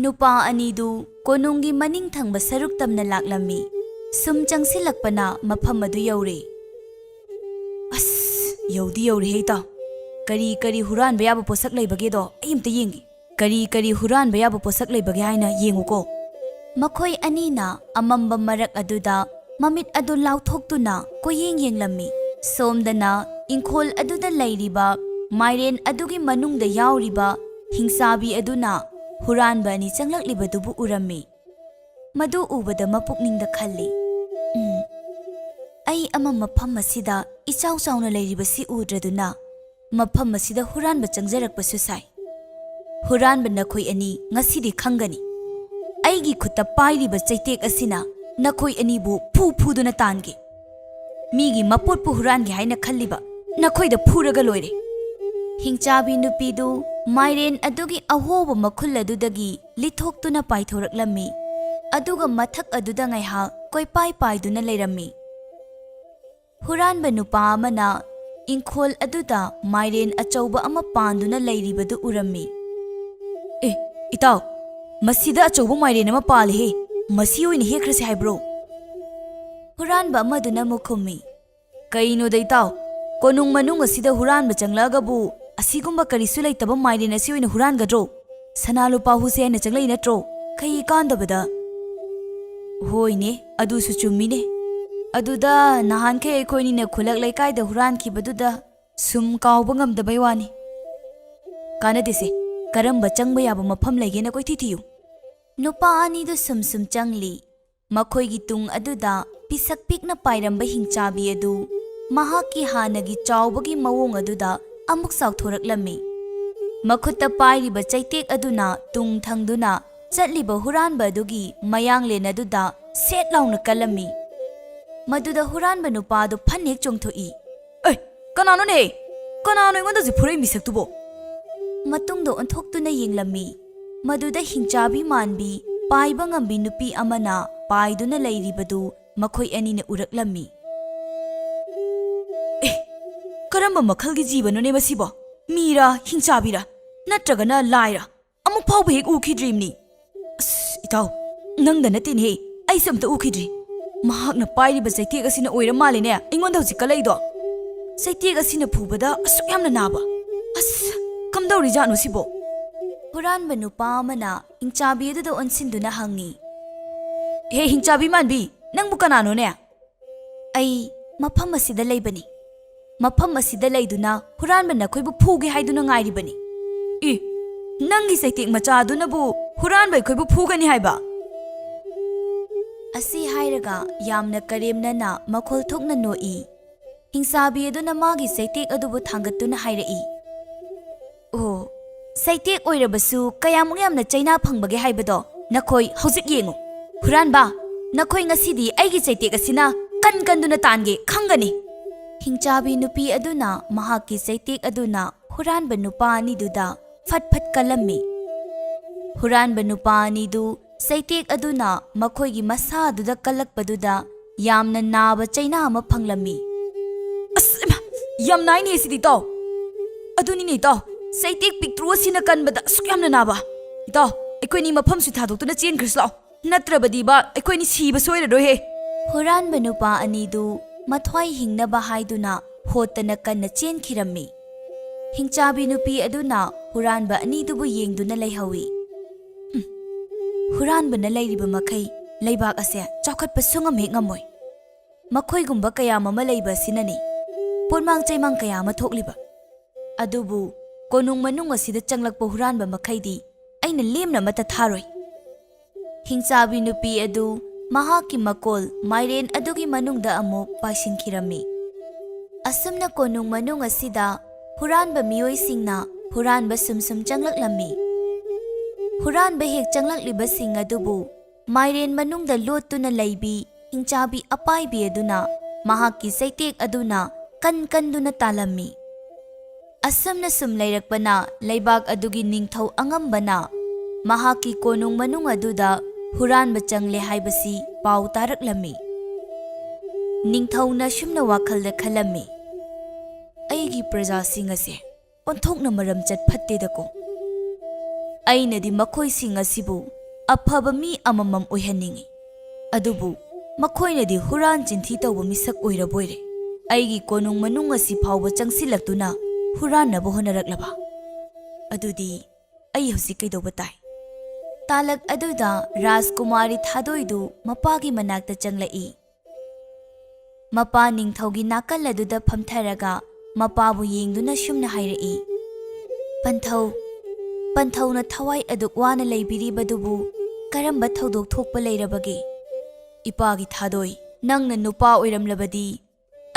ꯅꯨꯄꯥ ꯑꯅꯤꯗꯨ ꯀꯣꯅꯨꯡꯒꯤ ꯃꯅꯤꯡ ꯊꯪꯕ ꯁꯔꯨꯛ ꯇꯝꯅ ꯂꯥꯛꯂꯝꯃꯤ꯫ ꯁꯨꯝ ꯆꯪꯁꯤꯜꯂꯛꯄꯅ ꯃꯐꯝ ꯑꯗꯨ ꯌꯧꯔꯦ꯫ "ꯑꯁ, ꯌꯧꯗꯤ ꯌꯧꯔꯦꯍꯦ, ꯏꯇꯥꯎ꯫ ꯀꯔꯤ ꯀꯔꯤ ꯍꯨꯔꯥꯟꯕ ꯌꯥꯕ ꯄꯣꯠꯁꯛ ꯂꯩꯕꯒꯦꯗꯣ ꯑꯩ ꯑꯝꯇ ꯌꯦꯡꯒꯦ꯫ ꯀꯔꯤ ꯀꯔꯤ ꯍꯨꯔꯥꯟꯕ ꯌꯥꯕ ꯄꯣꯠꯁꯛ ꯂꯩꯕꯒꯦ ꯍꯥꯏꯅ ꯌꯦꯡꯉꯨꯀꯣ꯫" ꯃꯈꯣꯏ ꯑꯅꯤꯅ ꯑꯃꯝꯕ ꯃꯔꯛ ꯑꯗꯨꯗ ꯃꯃꯤꯠ ꯑꯗꯨ ꯂꯥꯎꯊꯣꯛꯇꯨꯅ ꯀꯣꯏꯌꯦꯡ ꯌꯦꯡꯂꯝꯃꯤ꯫ ꯁꯣꯝꯗꯅ ꯏꯪꯈꯣꯜ ꯑꯗꯨꯗ ꯂꯩꯔꯤꯕ ꯃꯥꯏꯔꯦꯟ ꯑꯗꯨꯒꯤ ꯃꯅꯨꯡꯗ ꯌꯥꯎꯔꯤꯕ ꯍꯤꯡꯆꯥꯕꯤ ꯑꯗꯨꯅ ꯍꯨꯔꯥꯟꯕ ꯑꯅꯤ ꯆꯪꯂꯛꯂꯤꯕꯗꯨꯕꯨ ꯎꯔꯝꯃꯤ꯫ ꯃꯗꯨ ꯎꯕꯗ ꯃꯄꯨꯛꯅꯤꯡꯗ ꯈꯜꯂꯤ, "ꯎꯝ, ꯑꯩ ꯑꯃ ꯃꯐꯝ ꯑꯁꯤꯗ ꯏꯆꯥꯎ ꯆꯥꯎꯅ ꯂꯩꯔꯤꯕꯁꯤ ꯎꯗ꯭ꯔꯗꯨꯅ ꯃꯐꯝ ꯑꯁꯤꯗ ꯍꯨꯔꯥꯟꯕ ꯆꯪꯖꯔꯛꯄꯁꯨ ꯁꯥꯏ꯫ ꯍꯨꯔꯥꯟꯕ ꯅꯈꯣꯏ ꯑꯅꯤ ꯉꯁꯤꯗꯤ ꯈꯪꯒꯅꯤ꯫ ꯑꯩꯒꯤ ꯈꯨꯠꯇ ꯄꯥꯏꯔꯤꯕ ꯆꯩꯇꯦꯛ ꯑꯁꯤꯅ ꯅꯈꯣꯏ ꯑꯅꯤꯕꯨ ꯐꯨ ꯐꯨꯗꯨꯅ ꯇꯥꯟꯒꯦ꯫ ꯃꯤꯒꯤ ꯃꯄꯣꯠꯄꯨ ꯍꯨꯔꯥꯟꯒꯦ ꯍꯥꯏꯅ ꯈꯜꯂꯤꯕ ꯅꯈꯣꯏꯗ ꯐꯨꯔꯒ ꯂꯣꯏꯔꯦ꯫" ꯍꯤꯡꯆꯥꯕꯤ ꯅꯨꯄꯤꯗꯨ ꯃꯥꯏꯔꯦꯟ ꯑꯗꯨꯒꯤ ꯑꯍꯣꯕ ꯃꯈꯨꯜ ꯑꯗꯨꯗꯒꯤ ꯂꯤꯊꯣꯛꯇꯨꯅ ꯄꯥꯏꯊꯣꯔꯛꯂꯝꯃꯤ꯫ ꯑꯗꯨꯒ ꯃꯊꯛ ꯑꯗꯨꯗ ꯉꯥꯏꯍꯥꯛ ꯀꯣꯏꯄꯥꯏ ꯄꯥꯏꯗꯨꯅ ꯂꯩꯔꯝꯃꯤ꯫ ꯍꯨꯔꯥꯟꯕ ꯅꯨꯄꯥ ꯑꯃꯅ ꯏꯪꯈꯣꯜ ꯑꯗꯨꯗ ꯃꯥꯏꯔꯦꯟ ꯑꯆꯧꯕ ꯑꯃ ꯄꯥꯟꯗꯨꯅ ꯂꯩꯔꯤꯕꯗꯨ ꯎꯔꯝꯃꯤ꯫ "ꯑꯦ, ꯏꯇꯥꯎ, ꯃꯁꯤꯗ ꯑꯆꯧꯕ ꯃꯥꯏꯔꯦꯟ ꯑꯃ ꯄꯥꯜꯂꯤꯍꯦ꯫ ꯃꯁꯤ ꯑꯣꯏꯅ ꯍꯦꯛꯈ꯭ꯔꯁꯤ ꯍꯥꯏꯕ꯭ꯔꯣ?" ꯍꯨꯔꯥꯟꯕ ꯑꯃꯗꯨꯅ ꯑꯃꯨꯛ ꯈꯨꯝꯃꯤ, "ꯀꯩꯅꯣꯗ ꯏꯇꯥꯎ, ꯀꯣꯅꯨꯡ ꯃꯅꯨꯡ ꯑꯁꯤꯗ ꯍꯨꯔꯥꯟꯕ ꯆꯪꯂꯛꯑꯒꯕꯨ ꯑꯁꯤꯒꯨꯝꯕ ꯀꯔꯤꯁꯨ ꯂꯩꯇꯕ ꯃꯥꯏꯔꯦꯟ ꯑꯁꯤ ꯑꯣꯏꯅ ꯍꯨꯔꯥꯟꯒꯗ꯭ꯔꯣ? ꯁꯅꯥ ꯂꯨꯄꯥ ꯍꯨꯁꯦ ꯍꯥꯏꯅ ꯆꯪꯂꯛꯏ ꯅꯠꯇ꯭ꯔꯣ? ꯀꯩ ꯀꯥꯟꯗꯕꯗ꯫" "ꯍꯣꯏꯅꯦ, ꯑꯗꯨꯁꯨ ꯆꯨꯝꯃꯤꯅꯦ꯫ ꯑꯗꯨꯗ ꯅꯍꯥꯟꯈꯩ ꯑꯩꯈꯣꯏꯅꯤꯅ ꯈꯨꯜꯂꯛ ꯂꯩꯀꯥꯏꯗ ꯍꯨꯔꯥꯟꯈꯤꯕꯗꯨꯗ ꯁꯨꯝ ꯀꯥꯎꯕ ꯉꯝꯗꯕꯩ ꯋꯥꯅꯤ꯫ ꯀꯥꯟꯅꯗꯦꯁꯦ, ꯀꯔꯝꯕ ꯆꯪꯕ ꯌꯥꯕ ꯃꯐꯝ ꯂꯩꯒꯦꯅ ꯀꯣꯏꯊꯤ ꯊꯤꯌꯨ꯫ ꯅꯨꯄꯥ ꯑꯅꯤꯗꯨ ꯁꯨꯝ ꯁꯨꯝ ꯆꯪꯂꯤ꯫ ꯃꯈꯣꯏꯒꯤ ꯇꯨꯡ ꯑꯗꯨꯗ ꯄꯤꯁꯛ ꯄꯤꯛꯅ ꯄꯥꯏꯔꯝꯕ ꯍꯤꯡꯆꯥꯕꯤ ꯑꯗꯨ ꯃꯍꯥꯛꯀꯤ ꯍꯥꯟꯅꯒꯤ ꯆꯥꯎꯕꯒꯤ ꯃꯑꯣꯡ ꯑꯗꯨꯗ ꯑꯃꯨꯛ ꯆꯥꯎꯊꯣꯔꯛꯂꯝꯃꯤ꯫ ꯃꯈꯨꯠꯇ ꯄꯥꯏꯔꯤꯕ ꯆꯩꯇꯦꯛ ꯑꯗꯨꯅ ꯇꯨꯡ ꯊꯪꯗꯨꯅ ꯆꯠꯂꯤꯕ ꯍꯨꯔꯥꯟꯕ ꯑꯗꯨꯒꯤ ꯃꯌꯥꯡꯂꯦꯟ ꯑꯗꯨꯗ ꯁꯦꯠ ꯂꯥꯎꯅ ꯀꯜꯂꯝꯃꯤ꯫ ꯃꯗꯨꯗ ꯍꯨꯔꯥꯟꯕ ꯅꯨꯄꯥꯗꯨ ꯐꯟ ꯍꯦꯛ ꯆꯣꯡꯊꯣꯛꯏ꯫ "ꯑꯦ, ꯀꯅꯥꯅꯣꯅꯦ? ꯀꯅꯥꯅꯣ ꯑꯩꯉꯣꯟꯗ ꯍꯧꯖꯤꯛ ꯐꯨꯔꯛꯏ ꯃꯤꯁꯛꯇꯨꯕꯣ?" ꯃꯇꯨꯡꯗ ꯑꯣꯟꯊꯣꯛꯇꯨꯅ ꯌꯦꯡꯂꯝꯃꯤ꯫ ꯃꯗꯨꯗ ꯍꯤꯡꯆꯥꯕꯤ ꯃꯥꯟꯕꯤ, ꯄꯥꯏꯕ ꯉꯝꯕꯤ ꯅꯨꯄꯤ ꯑꯃꯅ ꯄꯥꯏꯗꯨꯅ ꯂꯩꯔꯤꯕꯗꯨ ꯃꯈꯣꯏ ꯑꯅꯤꯅ ꯎꯔꯛꯂꯝꯃꯤ꯫ "ꯑꯦ, ꯀꯔꯝꯕ ꯃꯈꯜꯒꯤ ꯖꯤꯕꯅꯣꯅꯦ ꯃꯁꯤꯕꯣ? ꯃꯤꯔꯥ, ꯍꯤꯡꯆꯥꯕꯤꯔꯥ, ꯅꯠꯇ꯭ꯔꯒꯅ ꯂꯥꯏꯔꯥ? ꯑꯃꯨꯛ ꯐꯥꯎꯕ ꯍꯦꯛ ꯎꯈꯤꯗ꯭ꯔꯤꯕꯅꯤ꯫" "ꯑꯁ, ꯏꯇꯥꯎ, ꯅꯪꯗ ꯅꯠꯇꯦꯅꯦꯍꯦ, ꯑꯩꯁꯨ ꯑꯝꯇ ꯎꯈꯤꯗ꯭ꯔꯤ꯫ ꯃꯍꯥꯛꯅ ꯄꯥꯏꯔꯤꯕ ꯆꯩꯇꯦꯛ ꯑꯁꯤꯅ ꯑꯣꯏꯔ ꯃꯥꯜꯂꯦꯅꯦ ꯑꯩꯉꯣꯟꯗ ꯍꯧꯖꯤꯛ ꯀꯜꯂꯛꯏꯗꯣ꯫ ꯆꯩꯇꯦꯛ ꯑꯁꯤꯅ ꯐꯨꯕꯗ ꯑꯁꯨꯛ ꯌꯥꯝꯅ ꯅꯥꯕ꯫ ꯑꯁ, ꯀꯝꯗꯧꯔꯤꯖꯥꯠꯅꯣ ꯁꯤꯕꯣ?" ꯍꯨꯔꯥꯟꯕ ꯅꯨꯄꯥ ꯑꯃꯅ ꯍꯤꯡꯆꯥꯕꯤ ꯑꯗꯨꯗ ꯑꯣꯟꯁꯤꯟꯗꯨꯅ ꯍꯪꯉꯤ꯫ "ꯍꯦ ꯍꯤꯡꯆꯥꯕꯤ ꯃꯥꯟꯕꯤ, ꯅꯪꯕꯨ ꯀꯅꯥꯅꯣꯅꯦ?" "ꯑꯩ ꯃꯐꯝ ꯑꯁꯤꯗ ꯂꯩꯕꯅꯤ꯫ ꯃꯐꯝ ꯑꯁꯤꯗ ꯂꯩꯗꯨꯅ ꯍꯨꯔꯥꯟꯕ ꯅꯈꯣꯏꯕꯨ ꯐꯨꯒꯦ ꯍꯥꯏꯗꯨꯅ ꯉꯥꯏꯔꯤꯕꯅꯤ꯫" "ꯏ, ꯅꯪꯒꯤ ꯆꯩꯇꯦꯛ ꯃꯆꯥ ꯑꯗꯨꯅꯕꯨ ꯍꯨꯔꯥꯟꯕ ꯑꯩꯈꯣꯏꯕꯨ ꯐꯨꯒꯅꯤ ꯍꯥꯏꯕ?" ꯑꯁꯤ ꯍꯥꯏꯔꯒ ꯌꯥꯝꯅ ꯀꯔꯦꯝꯅꯅ ꯃꯈꯣꯜ ꯊꯣꯛꯅ ꯅꯣꯛꯏ꯫ ꯍꯤꯡꯆꯥꯕꯤ ꯑꯗꯨꯅ ꯃꯥꯒꯤ ꯆꯩꯇꯦꯛ ꯑꯗꯨꯕꯨ ꯊꯥꯡꯒꯠꯇꯨꯅ ꯍꯥꯏꯔꯛꯏ꯫ "ꯑꯣ, ꯆꯩꯇꯦꯛ ꯑꯣꯏꯔꯕꯁꯨ ꯀꯌꯥꯃꯨꯛ ꯌꯥꯝꯅ ꯆꯩꯅꯥ ꯐꯪꯕꯒꯦ ꯍꯥꯏꯕꯗꯣ ꯅꯈꯣꯏ ꯍꯧꯖꯤꯛ ꯌꯦꯡꯉꯨ꯫ ꯍꯨꯔꯥꯟꯕ, ꯅꯈꯣꯏ ꯉꯁꯤꯗꯤ ꯑꯩꯒꯤ ꯆꯩꯇꯦꯛ ꯑꯁꯤꯅ ꯀꯟ ꯀꯟꯗꯨꯅ ꯇꯥꯟꯒꯦ ꯈꯪꯒꯅꯤ꯫" ꯍꯤꯡꯆꯥꯕꯤ ꯅꯨꯄꯤ ꯑꯗꯨꯅ ꯃꯍꯥꯛꯀꯤ ꯆꯩꯇꯦꯛ ꯑꯗꯨꯅ ꯍꯨꯔꯥꯟꯕ ꯅꯨꯄꯥ ꯑꯅꯤꯗꯨꯗ ꯐꯠ ꯐꯠ ꯀꯜꯂꯝꯃꯤ꯫ ꯍꯨꯔꯥꯟꯕ ꯅꯨꯄꯥ ꯑꯅꯤꯗꯨ ꯆꯩꯇꯦꯛ ꯑꯗꯨꯅ ꯃꯈꯣꯏꯒꯤ ꯃꯁꯥꯗꯨꯗ ꯀꯜꯂꯛꯄꯗꯨꯗ ꯌꯥꯝꯅ ꯅꯥꯕ ꯆꯩꯅꯥ ꯑꯃ ꯐꯪꯂꯝꯃꯤ꯫ "ꯑꯁ, ꯏꯃꯥ, ꯌꯥꯝ ꯅꯥꯏꯅꯦ ꯁꯤꯗꯤ, ꯏꯇꯥꯎ꯫ ꯑꯗꯨꯅꯤꯅꯦ, ꯏꯇꯥꯎ, ꯆꯩꯇꯦꯛ ꯄꯤꯛꯇ꯭ꯔꯨ ꯑꯁꯤꯅ ꯀꯟꯕꯗ ꯑꯁꯨꯛ ꯌꯥꯝꯅ ꯅꯥꯕ꯫ ꯏꯇꯥꯎ, ꯑꯩꯈꯣꯏꯅꯤ ꯃꯐꯝꯁꯤ ꯊꯥꯗꯣꯛꯇꯨꯅ ꯆꯦꯟꯈ꯭ꯔꯁꯤ ꯂꯥꯛꯑꯣ, ꯅꯠꯇ꯭ꯔꯕꯗꯤꯕ ꯑꯩꯈꯣꯏꯅꯤ ꯁꯤꯕ ꯁꯣꯏꯔꯔꯣꯏꯍꯦ꯫" ꯍꯨꯔꯥꯟꯕ ꯅꯨꯄꯥ ꯑꯅꯤꯗꯨ ꯃꯊ꯭ꯋꯥꯏ ꯍꯤꯡꯅꯕ ꯍꯥꯏꯗꯨꯅ ꯍꯣꯠꯇꯅ ꯀꯟꯅ ꯆꯦꯟꯈꯤꯔꯝꯃꯤ꯫ ꯍꯤꯡꯆꯥꯕꯤ ꯅꯨꯄꯤ ꯑꯗꯨꯅ ꯍꯨꯔꯥꯟꯕ ꯑꯅꯤꯗꯨꯕꯨ ꯌꯦꯡꯗꯨꯅ ꯂꯩꯍꯧꯏ꯫ "ꯍꯨꯝ, ꯍꯨꯔꯥꯟꯕꯅ ꯂꯩꯔꯤꯕ ꯃꯈꯩ ꯂꯩꯕꯥꯛ ꯑꯁꯦ ꯆꯥꯎꯈꯠꯄ ꯁꯨꯡꯉꯝ ꯍꯦꯛ ꯉꯝꯃꯣꯏ꯫ ꯃꯈꯣꯏꯒꯨꯝꯕ ꯀꯌꯥ ꯑꯃ ꯂꯩꯕ ꯑꯁꯤꯅꯅꯤ ꯄꯣꯠꯃꯥꯡ ꯆꯩꯃꯥꯡ ꯀꯌꯥ ꯑꯃ ꯊꯣꯛꯂꯤꯕ꯫ ꯑꯗꯨꯕꯨ ꯀꯣꯅꯨꯡ ꯃꯅꯨꯡ ꯑꯁꯤꯗ ꯆꯪꯂꯛꯄ ꯍꯨꯔꯥꯟꯕ ꯃꯈꯩꯗꯤ ꯑꯩꯅ ꯂꯦꯝꯅ ꯑꯃꯠꯇ ꯊꯥꯔꯣꯏ꯫ ꯍꯤꯡꯆꯥꯕꯤ ꯅꯨꯄꯤ ꯑꯗꯨ ꯃꯍꯥꯛꯀꯤ ꯃꯀꯣꯜ ꯃꯥꯏꯔꯦꯟ ꯑꯗꯨꯒꯤ ꯃꯅꯨꯡꯗ ꯑꯃꯨꯛ ꯄꯥꯏꯁꯤꯟꯈꯤꯔꯝꯃꯤ꯫ ꯑꯁꯨꯝꯅ ꯀꯣꯅꯨꯡ ꯃꯅꯨꯡ ꯑꯁꯤꯗ ꯍꯨꯔꯥꯟꯕ ꯃꯤꯑꯣꯏꯁꯤꯡꯅ ꯍꯨꯔꯥꯟꯕ ꯁꯨꯝ ꯁꯨꯝ ꯆꯪꯂꯛꯂꯝꯃꯤ꯫ ꯍꯨꯔꯥꯟꯕ ꯍꯦꯛ ꯆꯪꯂꯛꯂꯤꯕꯁꯤꯡ ꯑꯗꯨꯕꯨ ꯃꯥꯏꯔꯦꯟ ꯃꯅꯨꯡꯗ ꯂꯣꯠꯇꯨꯅ ꯂꯩꯕꯤ ꯍꯤꯡꯆꯥꯕꯤ ꯑꯄꯥꯏꯕꯤ ꯑꯗꯨꯅ ꯃꯍꯥꯛꯀꯤ ꯆꯩꯇꯦꯛ ꯑꯗꯨꯅ ꯀꯟ ꯀꯟꯗꯨꯅ ꯇꯥꯜꯂꯝꯃꯤ꯫ ꯑꯁꯨꯝꯅ ꯁꯨꯝ ꯂꯩꯔꯛꯄꯅ ꯂꯩꯕꯥꯛ ꯑꯗꯨꯒꯤ ꯅꯤꯡꯊꯧ ꯑꯉꯝꯕꯅ ꯃꯍꯥꯛꯀꯤ ꯀꯣꯅꯨꯡ ꯃꯅꯨꯡ ꯑꯗꯨꯗ ꯍꯨꯔꯥꯟꯕ ꯆꯪꯂꯦ ꯍꯥꯏꯕꯁꯤ ꯄꯥꯎ ꯇꯥꯔꯛꯂꯝꯃꯤ꯫ ꯅꯤꯡꯊꯧꯅ ꯁꯨꯝꯅ ꯋꯥꯈꯜꯗ ꯈꯜꯂꯝꯃꯤ, "ꯑꯩꯒꯤ ꯄ꯭ꯔꯖꯥꯁꯤꯡ ꯑꯁꯦ ꯑꯣꯟꯊꯣꯛꯅ ꯃꯔꯝꯆꯠ ꯐꯠꯇꯦꯗꯀꯣ꯫ ꯑꯩꯅꯗꯤ ꯃꯈꯣꯏꯁꯤꯡ ꯑꯁꯤꯕꯨ ꯑꯐꯕ ꯃꯤ ꯑꯃꯃꯝ ꯑꯣꯏꯍꯟꯅꯤꯡꯏ꯫ ꯑꯗꯨꯕꯨ ꯃꯈꯣꯏꯅꯗꯤ ꯍꯨꯔꯥꯟ ꯆꯤꯟꯊꯤ ꯇꯧꯕ ꯃꯤꯁꯛ ꯑꯣꯏꯔꯕꯣꯏꯔꯦ꯫ ꯑꯩꯒꯤ ꯀꯣꯅꯨꯡ ꯃꯅꯨꯡ ꯑꯁꯤ ꯐꯥꯎꯕ ꯆꯪꯁꯤꯜꯂꯛꯇꯨꯅ ꯍꯨꯔꯥꯟꯅꯕ ꯍꯣꯠꯅꯔꯛꯂꯕ꯫ ꯑꯗꯨꯗꯤ ꯑꯩ ꯍꯧꯖꯤꯛ ꯀꯩꯗꯧꯕ ꯇꯥꯏ?" ꯇꯥꯂꯛ ꯑꯗꯨꯗ ꯔꯥꯖꯀꯨꯃꯥꯔꯤ ꯊꯥꯗꯣꯏꯗꯨ ꯃꯄꯥꯒꯤ ꯃꯅꯥꯛꯇ ꯆꯪꯂꯛꯏ꯫ ꯃꯄꯥ ꯅꯤꯡꯊꯧꯒꯤ ꯅꯥꯀꯜ ꯑꯗꯨꯗ ꯐꯝꯊꯔꯒ ꯃꯄꯥꯕꯨ ꯌꯦꯡꯗꯨꯅ ꯁꯨꯝꯅ ꯍꯥꯏꯔꯛꯏ, "ꯄꯟꯊꯧ, ꯄꯟꯊꯧꯅ ꯊꯋꯥꯏ ꯑꯗꯨꯛ ꯋꯥꯅ ꯂꯩꯕꯤꯔꯤꯕꯗꯨꯕꯨ ꯀꯔꯝꯕ ꯊꯧꯗꯣꯛ ꯊꯣꯛꯄ ꯂꯩꯔꯕꯒꯦ?" "ꯏꯄꯥꯒꯤ ꯊꯥꯗꯣꯏ, ꯅꯪꯅ ꯅꯨꯄꯥ ꯑꯣꯏꯔꯝꯂꯕꯗꯤ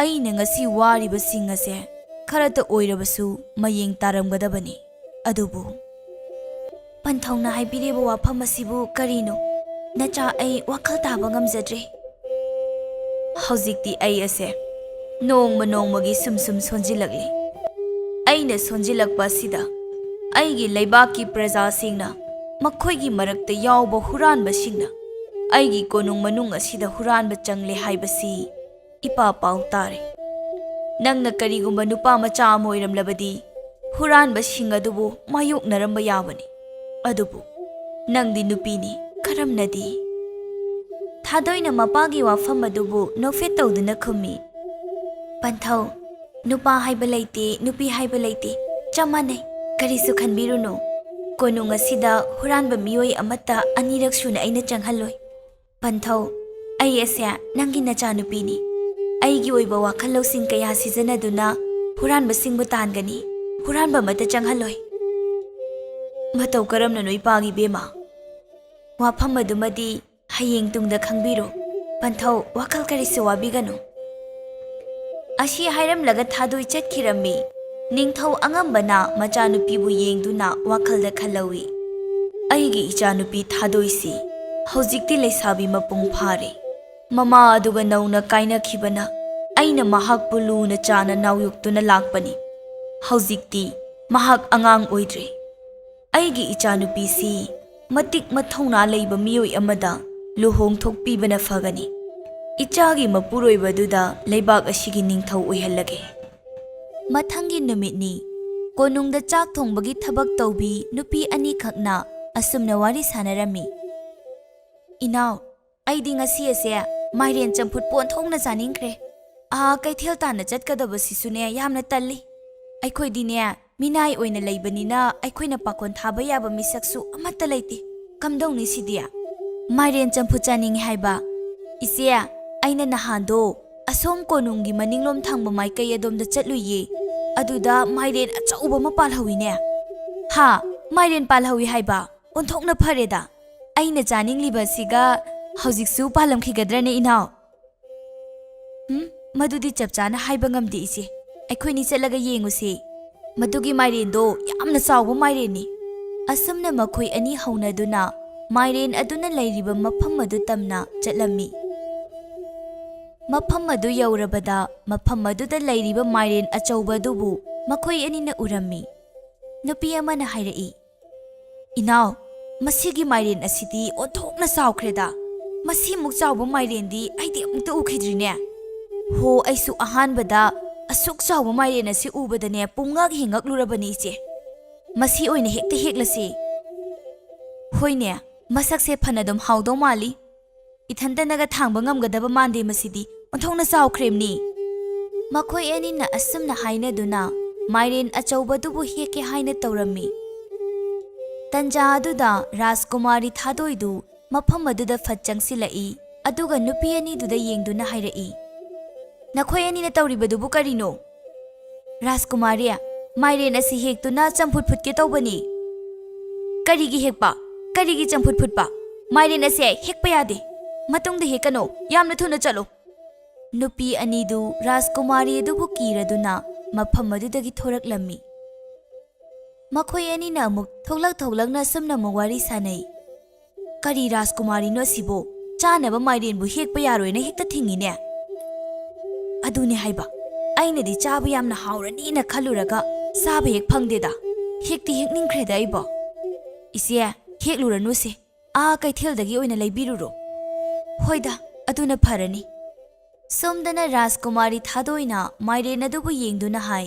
ꯑꯩꯅ ꯉꯁꯤ ꯋꯥꯔꯤꯕꯁꯤꯡ ꯑꯁꯦ ꯈꯔꯇ ꯑꯣꯏꯔꯕꯁꯨ ꯃꯌꯦꯡ ꯇꯥꯔꯝꯒꯗꯕꯅꯤ꯫ ꯑꯗꯨꯕꯨ ꯄꯟꯊꯧꯅ ꯍꯥꯏꯕꯤꯔꯤꯕ ꯋꯥꯐꯝ ꯑꯁꯤꯕꯨ ꯀꯔꯤꯅꯣ? ꯅꯆꯥ, ꯑꯩ ꯋꯥꯈꯜ ꯇꯥꯕ ꯉꯝꯖꯗ꯭ꯔꯦ꯫ ꯍꯧꯖꯤꯛꯇꯤ ꯑꯩ ꯑꯁꯦ ꯅꯣꯡꯃ ꯅꯣꯡꯃꯒꯤ ꯁꯨꯝ ꯁꯨꯝ ꯁꯣꯟꯖꯤꯜꯂꯛꯂꯤ꯫ ꯑꯩꯅ ꯁꯣꯟꯖꯤꯜꯂꯛꯄ ꯑꯁꯤꯗ ꯑꯩꯒꯤ ꯂꯩꯕꯥꯛꯀꯤ ꯄ꯭ꯔꯖꯥꯁꯤꯡꯅ, ꯃꯈꯣꯏꯒꯤ ꯃꯔꯛꯇ ꯌꯥꯎꯕ ꯍꯨꯔꯥꯟꯕꯁꯤꯡꯅ ꯑꯩꯒꯤ ꯀꯣꯅꯨꯡ ꯃꯅꯨꯡ ꯑꯁꯤꯗ ꯍꯨꯔꯥꯟꯕ ꯆꯪꯂꯦ ꯍꯥꯏꯕꯁꯤ ꯏꯄꯥ ꯄꯥꯎ ꯇꯥꯔꯦ꯫ ꯅꯪꯅ ꯀꯔꯤꯒꯨꯝꯕ ꯅꯨꯄꯥ ꯃꯆꯥ ꯑꯃ ꯑꯣꯏꯔꯝꯂꯕꯗꯤ ꯍꯨꯔꯥꯟꯕꯁꯤꯡ ꯑꯗꯨꯕꯨ ꯃꯥꯌꯣꯛꯅꯔꯝꯕ ꯌꯥꯕꯅꯤ꯫ ꯑꯗꯨꯕꯨ ꯅꯪꯗꯤ ꯅꯨꯄꯤꯅꯤ, ꯀꯔꯝꯅꯗꯤ?" ꯊꯥꯗꯣꯏꯅ ꯃꯄꯥꯒꯤ ꯋꯥꯐꯝ ꯑꯗꯨꯕꯨ ꯅꯣꯛꯐꯦꯠ ꯇꯧꯗꯨꯅ ꯈꯨꯝꯃꯤ, "ꯄꯟꯊꯧ, ꯅꯨꯄꯥ ꯍꯥꯏꯕ ꯂꯩꯇꯦ, ꯅꯨꯄꯤ ꯍꯥꯏꯕ ꯂꯩꯇꯦ, ꯆꯞ ꯃꯥꯟꯅꯩ꯫ ꯀꯔꯤꯁꯨ ꯈꯟꯕꯤꯔꯨꯅꯨ꯫ ꯀꯣꯅꯨꯡ ꯑꯁꯤꯗ ꯍꯨꯔꯥꯟꯕ ꯃꯤꯑꯣꯏ ꯑꯃꯠꯇ ꯑꯅꯤꯔꯛ ꯁꯨꯅ ꯑꯩꯅ ꯆꯪꯍꯜꯂꯣꯏ꯫ ꯄꯟꯊꯧ, "ꯑꯩ ꯑꯁꯦ ꯅꯪꯒꯤ ꯅꯆꯥꯅꯨꯄꯤꯅꯤ꯫ ꯑꯩꯒꯤ ꯑꯣꯏꯕ ꯋꯥꯈꯜ ꯂꯧꯁꯤꯡ ꯀꯌꯥ ꯁꯤꯖꯤꯟꯅꯗꯨꯅ ꯍꯨꯔꯥꯟꯕꯁꯤꯡꯕꯨ ꯇꯥꯟꯒꯅꯤ꯫ ꯍꯨꯔꯥꯟꯕ ꯑꯃꯠꯇ ꯆꯪꯍꯜꯂꯣꯏ꯫ ꯃꯇꯧ ꯀꯔꯝꯅꯅꯣ ꯏꯄꯥꯒꯤ ꯏꯕꯦꯝꯃ? ꯋꯥꯐꯝ ꯑꯗꯨꯃꯗꯤ ꯍꯌꯦꯡ ꯇꯨꯡꯗ ꯈꯪꯕꯤꯔꯣ꯫ ꯄꯟꯊꯧ, ꯋꯥꯈꯜ ꯀꯔꯤꯁꯨ ꯋꯥꯕꯤꯒꯅꯨ"꯫ ꯑꯁꯤ ꯍꯥꯏꯔꯝꯂꯒ ꯊꯥꯗꯣꯏ ꯆꯠꯈꯤꯔꯝꯃꯤ꯫ ꯅꯤꯡꯊꯧ ꯑꯉꯝꯕꯅ ꯃꯆꯥꯅꯨꯄꯤꯕꯨ ꯌꯦꯡꯗꯨꯅ ꯋꯥꯈꯜꯗ ꯈꯜꯍꯧꯏ, "ꯑꯩꯒꯤ ꯏꯆꯥꯅꯨꯄꯤ ꯊꯥꯗꯣꯏꯁꯤ ꯍꯧꯖꯤꯛꯇꯤ ꯂꯩꯁꯥꯕꯤ ꯃꯄꯨꯡ ꯐꯥꯔꯦ꯫ ꯃꯃꯥ ꯑꯗꯨꯒ ꯅꯧꯅ ꯀꯥꯏꯅꯈꯤꯕꯅ ꯑꯩꯅ ꯃꯍꯥꯛꯄꯨ ꯂꯨꯅ ꯆꯥꯅ ꯅꯥꯎꯌꯣꯛꯇꯨꯅ ꯂꯥꯛꯄꯅꯤ꯫ ꯍꯧꯖꯤꯛꯇꯤ ꯃꯍꯥꯛ ꯑꯉꯥꯡ ꯑꯣꯏꯗ꯭ꯔꯦ꯫ ꯑꯩꯒꯤ ꯏꯆꯥꯅꯨꯄꯤꯁꯤ ꯃꯇꯤꯛ ꯃꯊꯧꯅꯥ ꯂꯩꯕ ꯃꯤꯑꯣꯏ ꯑꯃꯗ ꯂꯨꯍꯣꯡꯊꯣꯛꯄꯤꯕꯅ ꯐꯒꯅꯤ꯫ ꯏꯆꯥꯒꯤ ꯃꯄꯨꯔꯣꯏꯕꯗꯨꯗ ꯂꯩꯕꯥꯛ ꯑꯁꯤꯒꯤ ꯅꯤꯡꯊꯧ ꯑꯣꯏꯍꯜꯂꯒꯦ"꯫ ꯃꯊꯪꯒꯤ ꯅꯨꯃꯤꯠꯅꯤ꯫ ꯀꯣꯅꯨꯡꯗ ꯆꯥꯛ ꯊꯣꯡꯕꯒꯤ ꯊꯕꯛ ꯇꯧꯕꯤ ꯅꯨꯄꯤ ꯑꯅꯤꯈꯛꯅ ꯑꯁꯨꯝꯅ ꯋꯥꯔꯤ ꯁꯥꯟꯅꯔꯝꯃꯤ꯫ "ꯏꯅꯥꯎ, ꯑꯩꯗꯤ ꯉꯁꯤ ꯑꯁꯦ ꯃꯥꯏꯔꯦꯟ ꯆꯝꯐꯨꯠ ꯄꯣꯟꯊꯣꯛꯅ ꯆꯥꯅꯤꯡꯈ꯭ꯔꯦ꯫ ꯑꯥ, ꯀꯩꯊꯦꯜ ꯇꯥꯟꯅ ꯆꯠꯀꯗꯕꯁꯤꯁꯨꯅꯦ ꯌꯥꯝꯅ ꯇꯜꯂꯤ꯫ ꯑꯩꯈꯣꯏꯗꯤꯅꯦ ꯃꯤꯅꯥꯏ ꯑꯣꯏꯅ ꯂꯩꯕꯅꯤꯅ ꯑꯩꯈꯣꯏꯅ ꯄꯥꯈꯣꯟ ꯊꯥꯕ ꯌꯥꯕ ꯃꯤꯁꯛꯁꯨ ꯑꯃꯠꯇ ꯂꯩꯇꯦ꯫ ꯀꯝꯗꯧꯅꯤ ꯁꯤꯗꯤ? ꯃꯥꯏꯔꯦꯟ ꯆꯝꯐꯨꯠ ꯆꯥꯅꯤꯡꯉꯤ ꯍꯥꯏꯕ? ꯏꯆꯦ, ꯑꯩꯅ ꯅꯍꯥꯟꯗꯣ ꯑꯁꯣꯝ ꯀꯣꯅꯨꯡꯒꯤ ꯃꯅꯤꯡꯂꯣꯝ ꯊꯪꯕ ꯃꯥꯏꯀꯩ ꯑꯗꯣꯝꯗ ꯆꯠꯂꯨꯏꯌꯦ꯫ ꯑꯗꯨꯗ ꯃꯥꯏꯔꯦꯟ ꯑꯆꯧꯕ ꯑꯃ ꯄꯥꯜꯍꯧꯋꯤꯅꯦ"꯫ "ꯍꯥ? ꯃꯥꯏꯔꯦꯟ ꯄꯥꯜꯍꯧꯋꯤ ꯍꯥꯏꯕ? ꯑꯣꯟꯊꯣꯛꯅ ꯐꯔꯦꯗ꯫ ꯑꯩꯅ ꯆꯥꯅꯤꯡꯂꯤꯕ ꯑꯁꯤꯒ ꯍꯧꯖꯤꯛꯁꯨ ꯄꯥꯜꯂꯝꯈꯤꯒꯗ꯭ꯔꯅꯦ, ꯏꯅꯥꯎ?" "ꯎꯝ, ꯃꯗꯨꯗꯤ ꯆꯞ ꯆꯥꯅ ꯍꯥꯏꯕ ꯉꯝꯗꯦ, ꯏꯆꯦ꯫ ꯑꯩꯈꯣꯏꯅꯤ ꯆꯠꯂꯒ ꯌꯦꯡꯉꯨꯁꯦ꯫ ꯃꯗꯨꯒꯤ ꯃꯥꯏꯔꯦꯟꯗꯣ ꯌꯥꯝꯅ ꯆꯥꯎꯕ ꯃꯥꯏꯔꯦꯟꯅꯤ"꯫ ꯑꯁꯨꯝꯅ ꯃꯈꯣꯏ ꯑꯅꯤ ꯍꯧꯅꯗꯨꯅ ꯃꯥꯏꯔꯦꯟ ꯑꯗꯨꯅ ꯂꯩꯔꯤꯕ ꯃꯐꯝ ꯑꯗꯨ ꯇꯝꯅ ꯆꯠꯂꯝꯃꯤ꯫ ꯃꯐꯝ ꯑꯗꯨ ꯌꯧꯔꯕꯗ, ꯃꯐꯝ ꯑꯗꯨꯗ ꯂꯩꯔꯤꯕ ꯃꯥꯏꯔꯦꯟ ꯑꯆꯧꯕ ꯑꯗꯨꯕꯨ ꯃꯈꯣꯏ ꯑꯅꯤꯅ ꯎꯔꯝꯃꯤ꯫ ꯅꯨꯄꯤ ꯑꯃꯅ ꯍꯥꯏꯔꯛꯏ, "ꯏꯅꯥꯎ, ꯃꯁꯤꯒꯤ ꯃꯥꯏꯔꯦꯟ ꯑꯁꯤꯗꯤ ꯑꯣꯟꯊꯣꯛꯅ ꯆꯥꯎꯈ꯭ꯔꯦꯗ꯫ ꯃꯁꯤꯃꯨꯛ ꯆꯥꯎꯕ ꯃꯥꯏꯔꯦꯟꯗꯤ ꯑꯩꯗꯤ ꯑꯃꯨꯛꯇ ꯎꯈꯤꯗ꯭ꯔꯤꯅꯦ꯫ ꯍꯣ, ꯑꯩꯁꯨ ꯑꯍꯥꯟꯕꯗ ꯑꯁꯨꯛ ꯆꯥꯎꯕ ꯃꯥꯏꯔꯦꯟ ꯑꯁꯤ ꯎꯕꯗꯅꯦ ꯄꯨꯡꯉꯛ ꯍꯦꯛ ꯉꯛꯂꯨꯔꯕꯅꯤ, ꯏꯆꯦ꯫ ꯃꯁꯤ ꯑꯣꯏꯅ ꯍꯦꯛꯇ ꯍꯦꯛꯂꯁꯤ"꯫ "ꯍꯣꯏꯅꯦ, ꯃꯁꯛꯁꯦ ꯐꯅꯗꯨꯝ ꯍꯥꯎꯗꯧ ꯃꯥꯜꯂꯤ꯫ ꯏꯊꯟꯇꯅꯒ ꯊꯥꯡꯕ ꯉꯝꯒꯗꯕ ꯃꯥꯟꯗꯦ ꯃꯁꯤꯗꯤ, ꯑꯣꯟꯊꯣꯛꯅ ꯆꯥꯎꯈ꯭ꯔꯦꯝꯅꯤ"꯫ ꯃꯈꯣꯏ ꯑꯅꯤꯅ ꯑꯁꯨꯝꯅ ꯍꯥꯏꯅꯗꯨꯅ ꯃꯥꯏꯔꯦꯟ ꯑꯆꯧꯕꯗꯨꯕꯨ ꯍꯦꯛꯀꯦ ꯍꯥꯏꯅ ꯇꯧꯔꯝꯃꯤ꯫ ꯇꯟꯖꯥ ꯑꯗꯨꯗ ꯔꯥꯖꯀꯨꯃꯥꯔꯤ ꯊꯥꯗꯣꯏꯗꯨ ꯃꯐꯝ ꯑꯗꯨꯗ ꯐꯠ ꯆꯪꯁꯤꯜꯂꯛꯏ꯫ ꯑꯗꯨꯒ ꯅꯨꯄꯤ ꯑꯅꯤꯗꯨꯗ ꯌꯦꯡꯗꯨꯅ ꯍꯥꯏꯔꯛꯏ, "ꯅꯈꯣꯏ ꯑꯅꯤꯅ ꯇꯧꯔꯤꯕꯗꯨꯕꯨ ꯀꯔꯤꯅꯣ?" "ꯔꯥꯖꯀꯨꯃꯥꯔꯤ, ꯃꯥꯏꯔꯦꯟ ꯑꯁꯤ ꯍꯦꯛꯇꯨꯅ ꯆꯝꯐꯨꯠ ꯐꯨꯠꯀꯦ ꯇꯧꯕꯅꯤ꯫" "ꯀꯔꯤꯒꯤ ꯍꯦꯛꯄ? ꯀꯔꯤꯒꯤ ꯆꯝꯐꯨꯠ ꯐꯨꯠꯄ? ꯃꯥꯏꯔꯦꯟ ꯑꯁꯦ ꯍꯦꯛꯄ ꯌꯥꯗꯦ꯫ ꯃꯇꯨꯡꯗ ꯍꯦꯛꯀꯅꯨ꯫ ꯌꯥꯝꯅ ꯊꯨꯅ ꯆꯠꯂꯨ꯫" ꯅꯨꯄꯤ ꯑꯅꯤꯗꯨ ꯔꯥꯖꯀꯨꯃꯥꯔꯤ ꯑꯗꯨꯕꯨ ꯀꯤꯔꯗꯨꯅ ꯃꯐꯝ ꯑꯗꯨꯗꯒꯤ ꯊꯣꯔꯛꯂꯝꯃꯤ꯫ ꯃꯈꯣꯏ ꯑꯅꯤꯅ ꯑꯃꯨꯛ ꯊꯣꯛꯂꯛ ꯊꯣꯛꯂꯛꯅ ꯁꯨꯝꯅ ꯑꯃꯨꯛ ꯋꯥꯔꯤ ꯁꯥꯅꯩ꯫ "ꯀꯔꯤ ꯔꯥꯖꯀꯨꯃꯥꯔꯤꯅꯣ ꯑꯁꯤꯕꯣ? ꯆꯥꯅꯕ ꯃꯥꯏꯔꯦꯟꯕꯨ ꯍꯦꯛꯄ ꯌꯥꯔꯣꯏꯅ ꯍꯦꯛꯇ ꯊꯤꯡꯉꯤꯅꯦ꯫" "ꯑꯗꯨꯅꯦ ꯍꯥꯏꯕ, ꯑꯩꯅꯗꯤ ꯆꯥꯕ ꯌꯥꯝꯅ ꯍꯥꯎꯔꯅꯤꯅ ꯈꯜꯂꯨꯔꯒ ꯆꯥꯕ ꯍꯦꯛ ꯐꯪꯗꯦꯗ꯫ ꯍꯦꯛꯇꯤ ꯍꯦꯛꯅꯤꯡꯈ꯭ꯔꯦꯗ ꯑꯩꯕꯣ꯫" "ꯏꯆꯦ, ꯍꯦꯛꯂꯨꯔꯅꯨꯁꯦ, ꯑꯥ ꯀꯩꯊꯦꯜꯗꯒꯤ ꯑꯣꯏꯅ ꯂꯩꯕꯤꯔꯨꯔꯣ꯫" "ꯍꯣꯏꯗ, ꯑꯗꯨꯅ ꯐꯔꯅꯤ꯫" ꯁꯣꯝꯗꯅ ꯔꯥꯖꯀꯨꯃꯥꯔꯤ ꯊꯥꯗꯣꯏꯅ ꯃꯥꯏꯔꯦꯟ ꯑꯗꯨꯕꯨ ꯌꯦꯡꯗꯨꯅ ꯍꯥꯏ,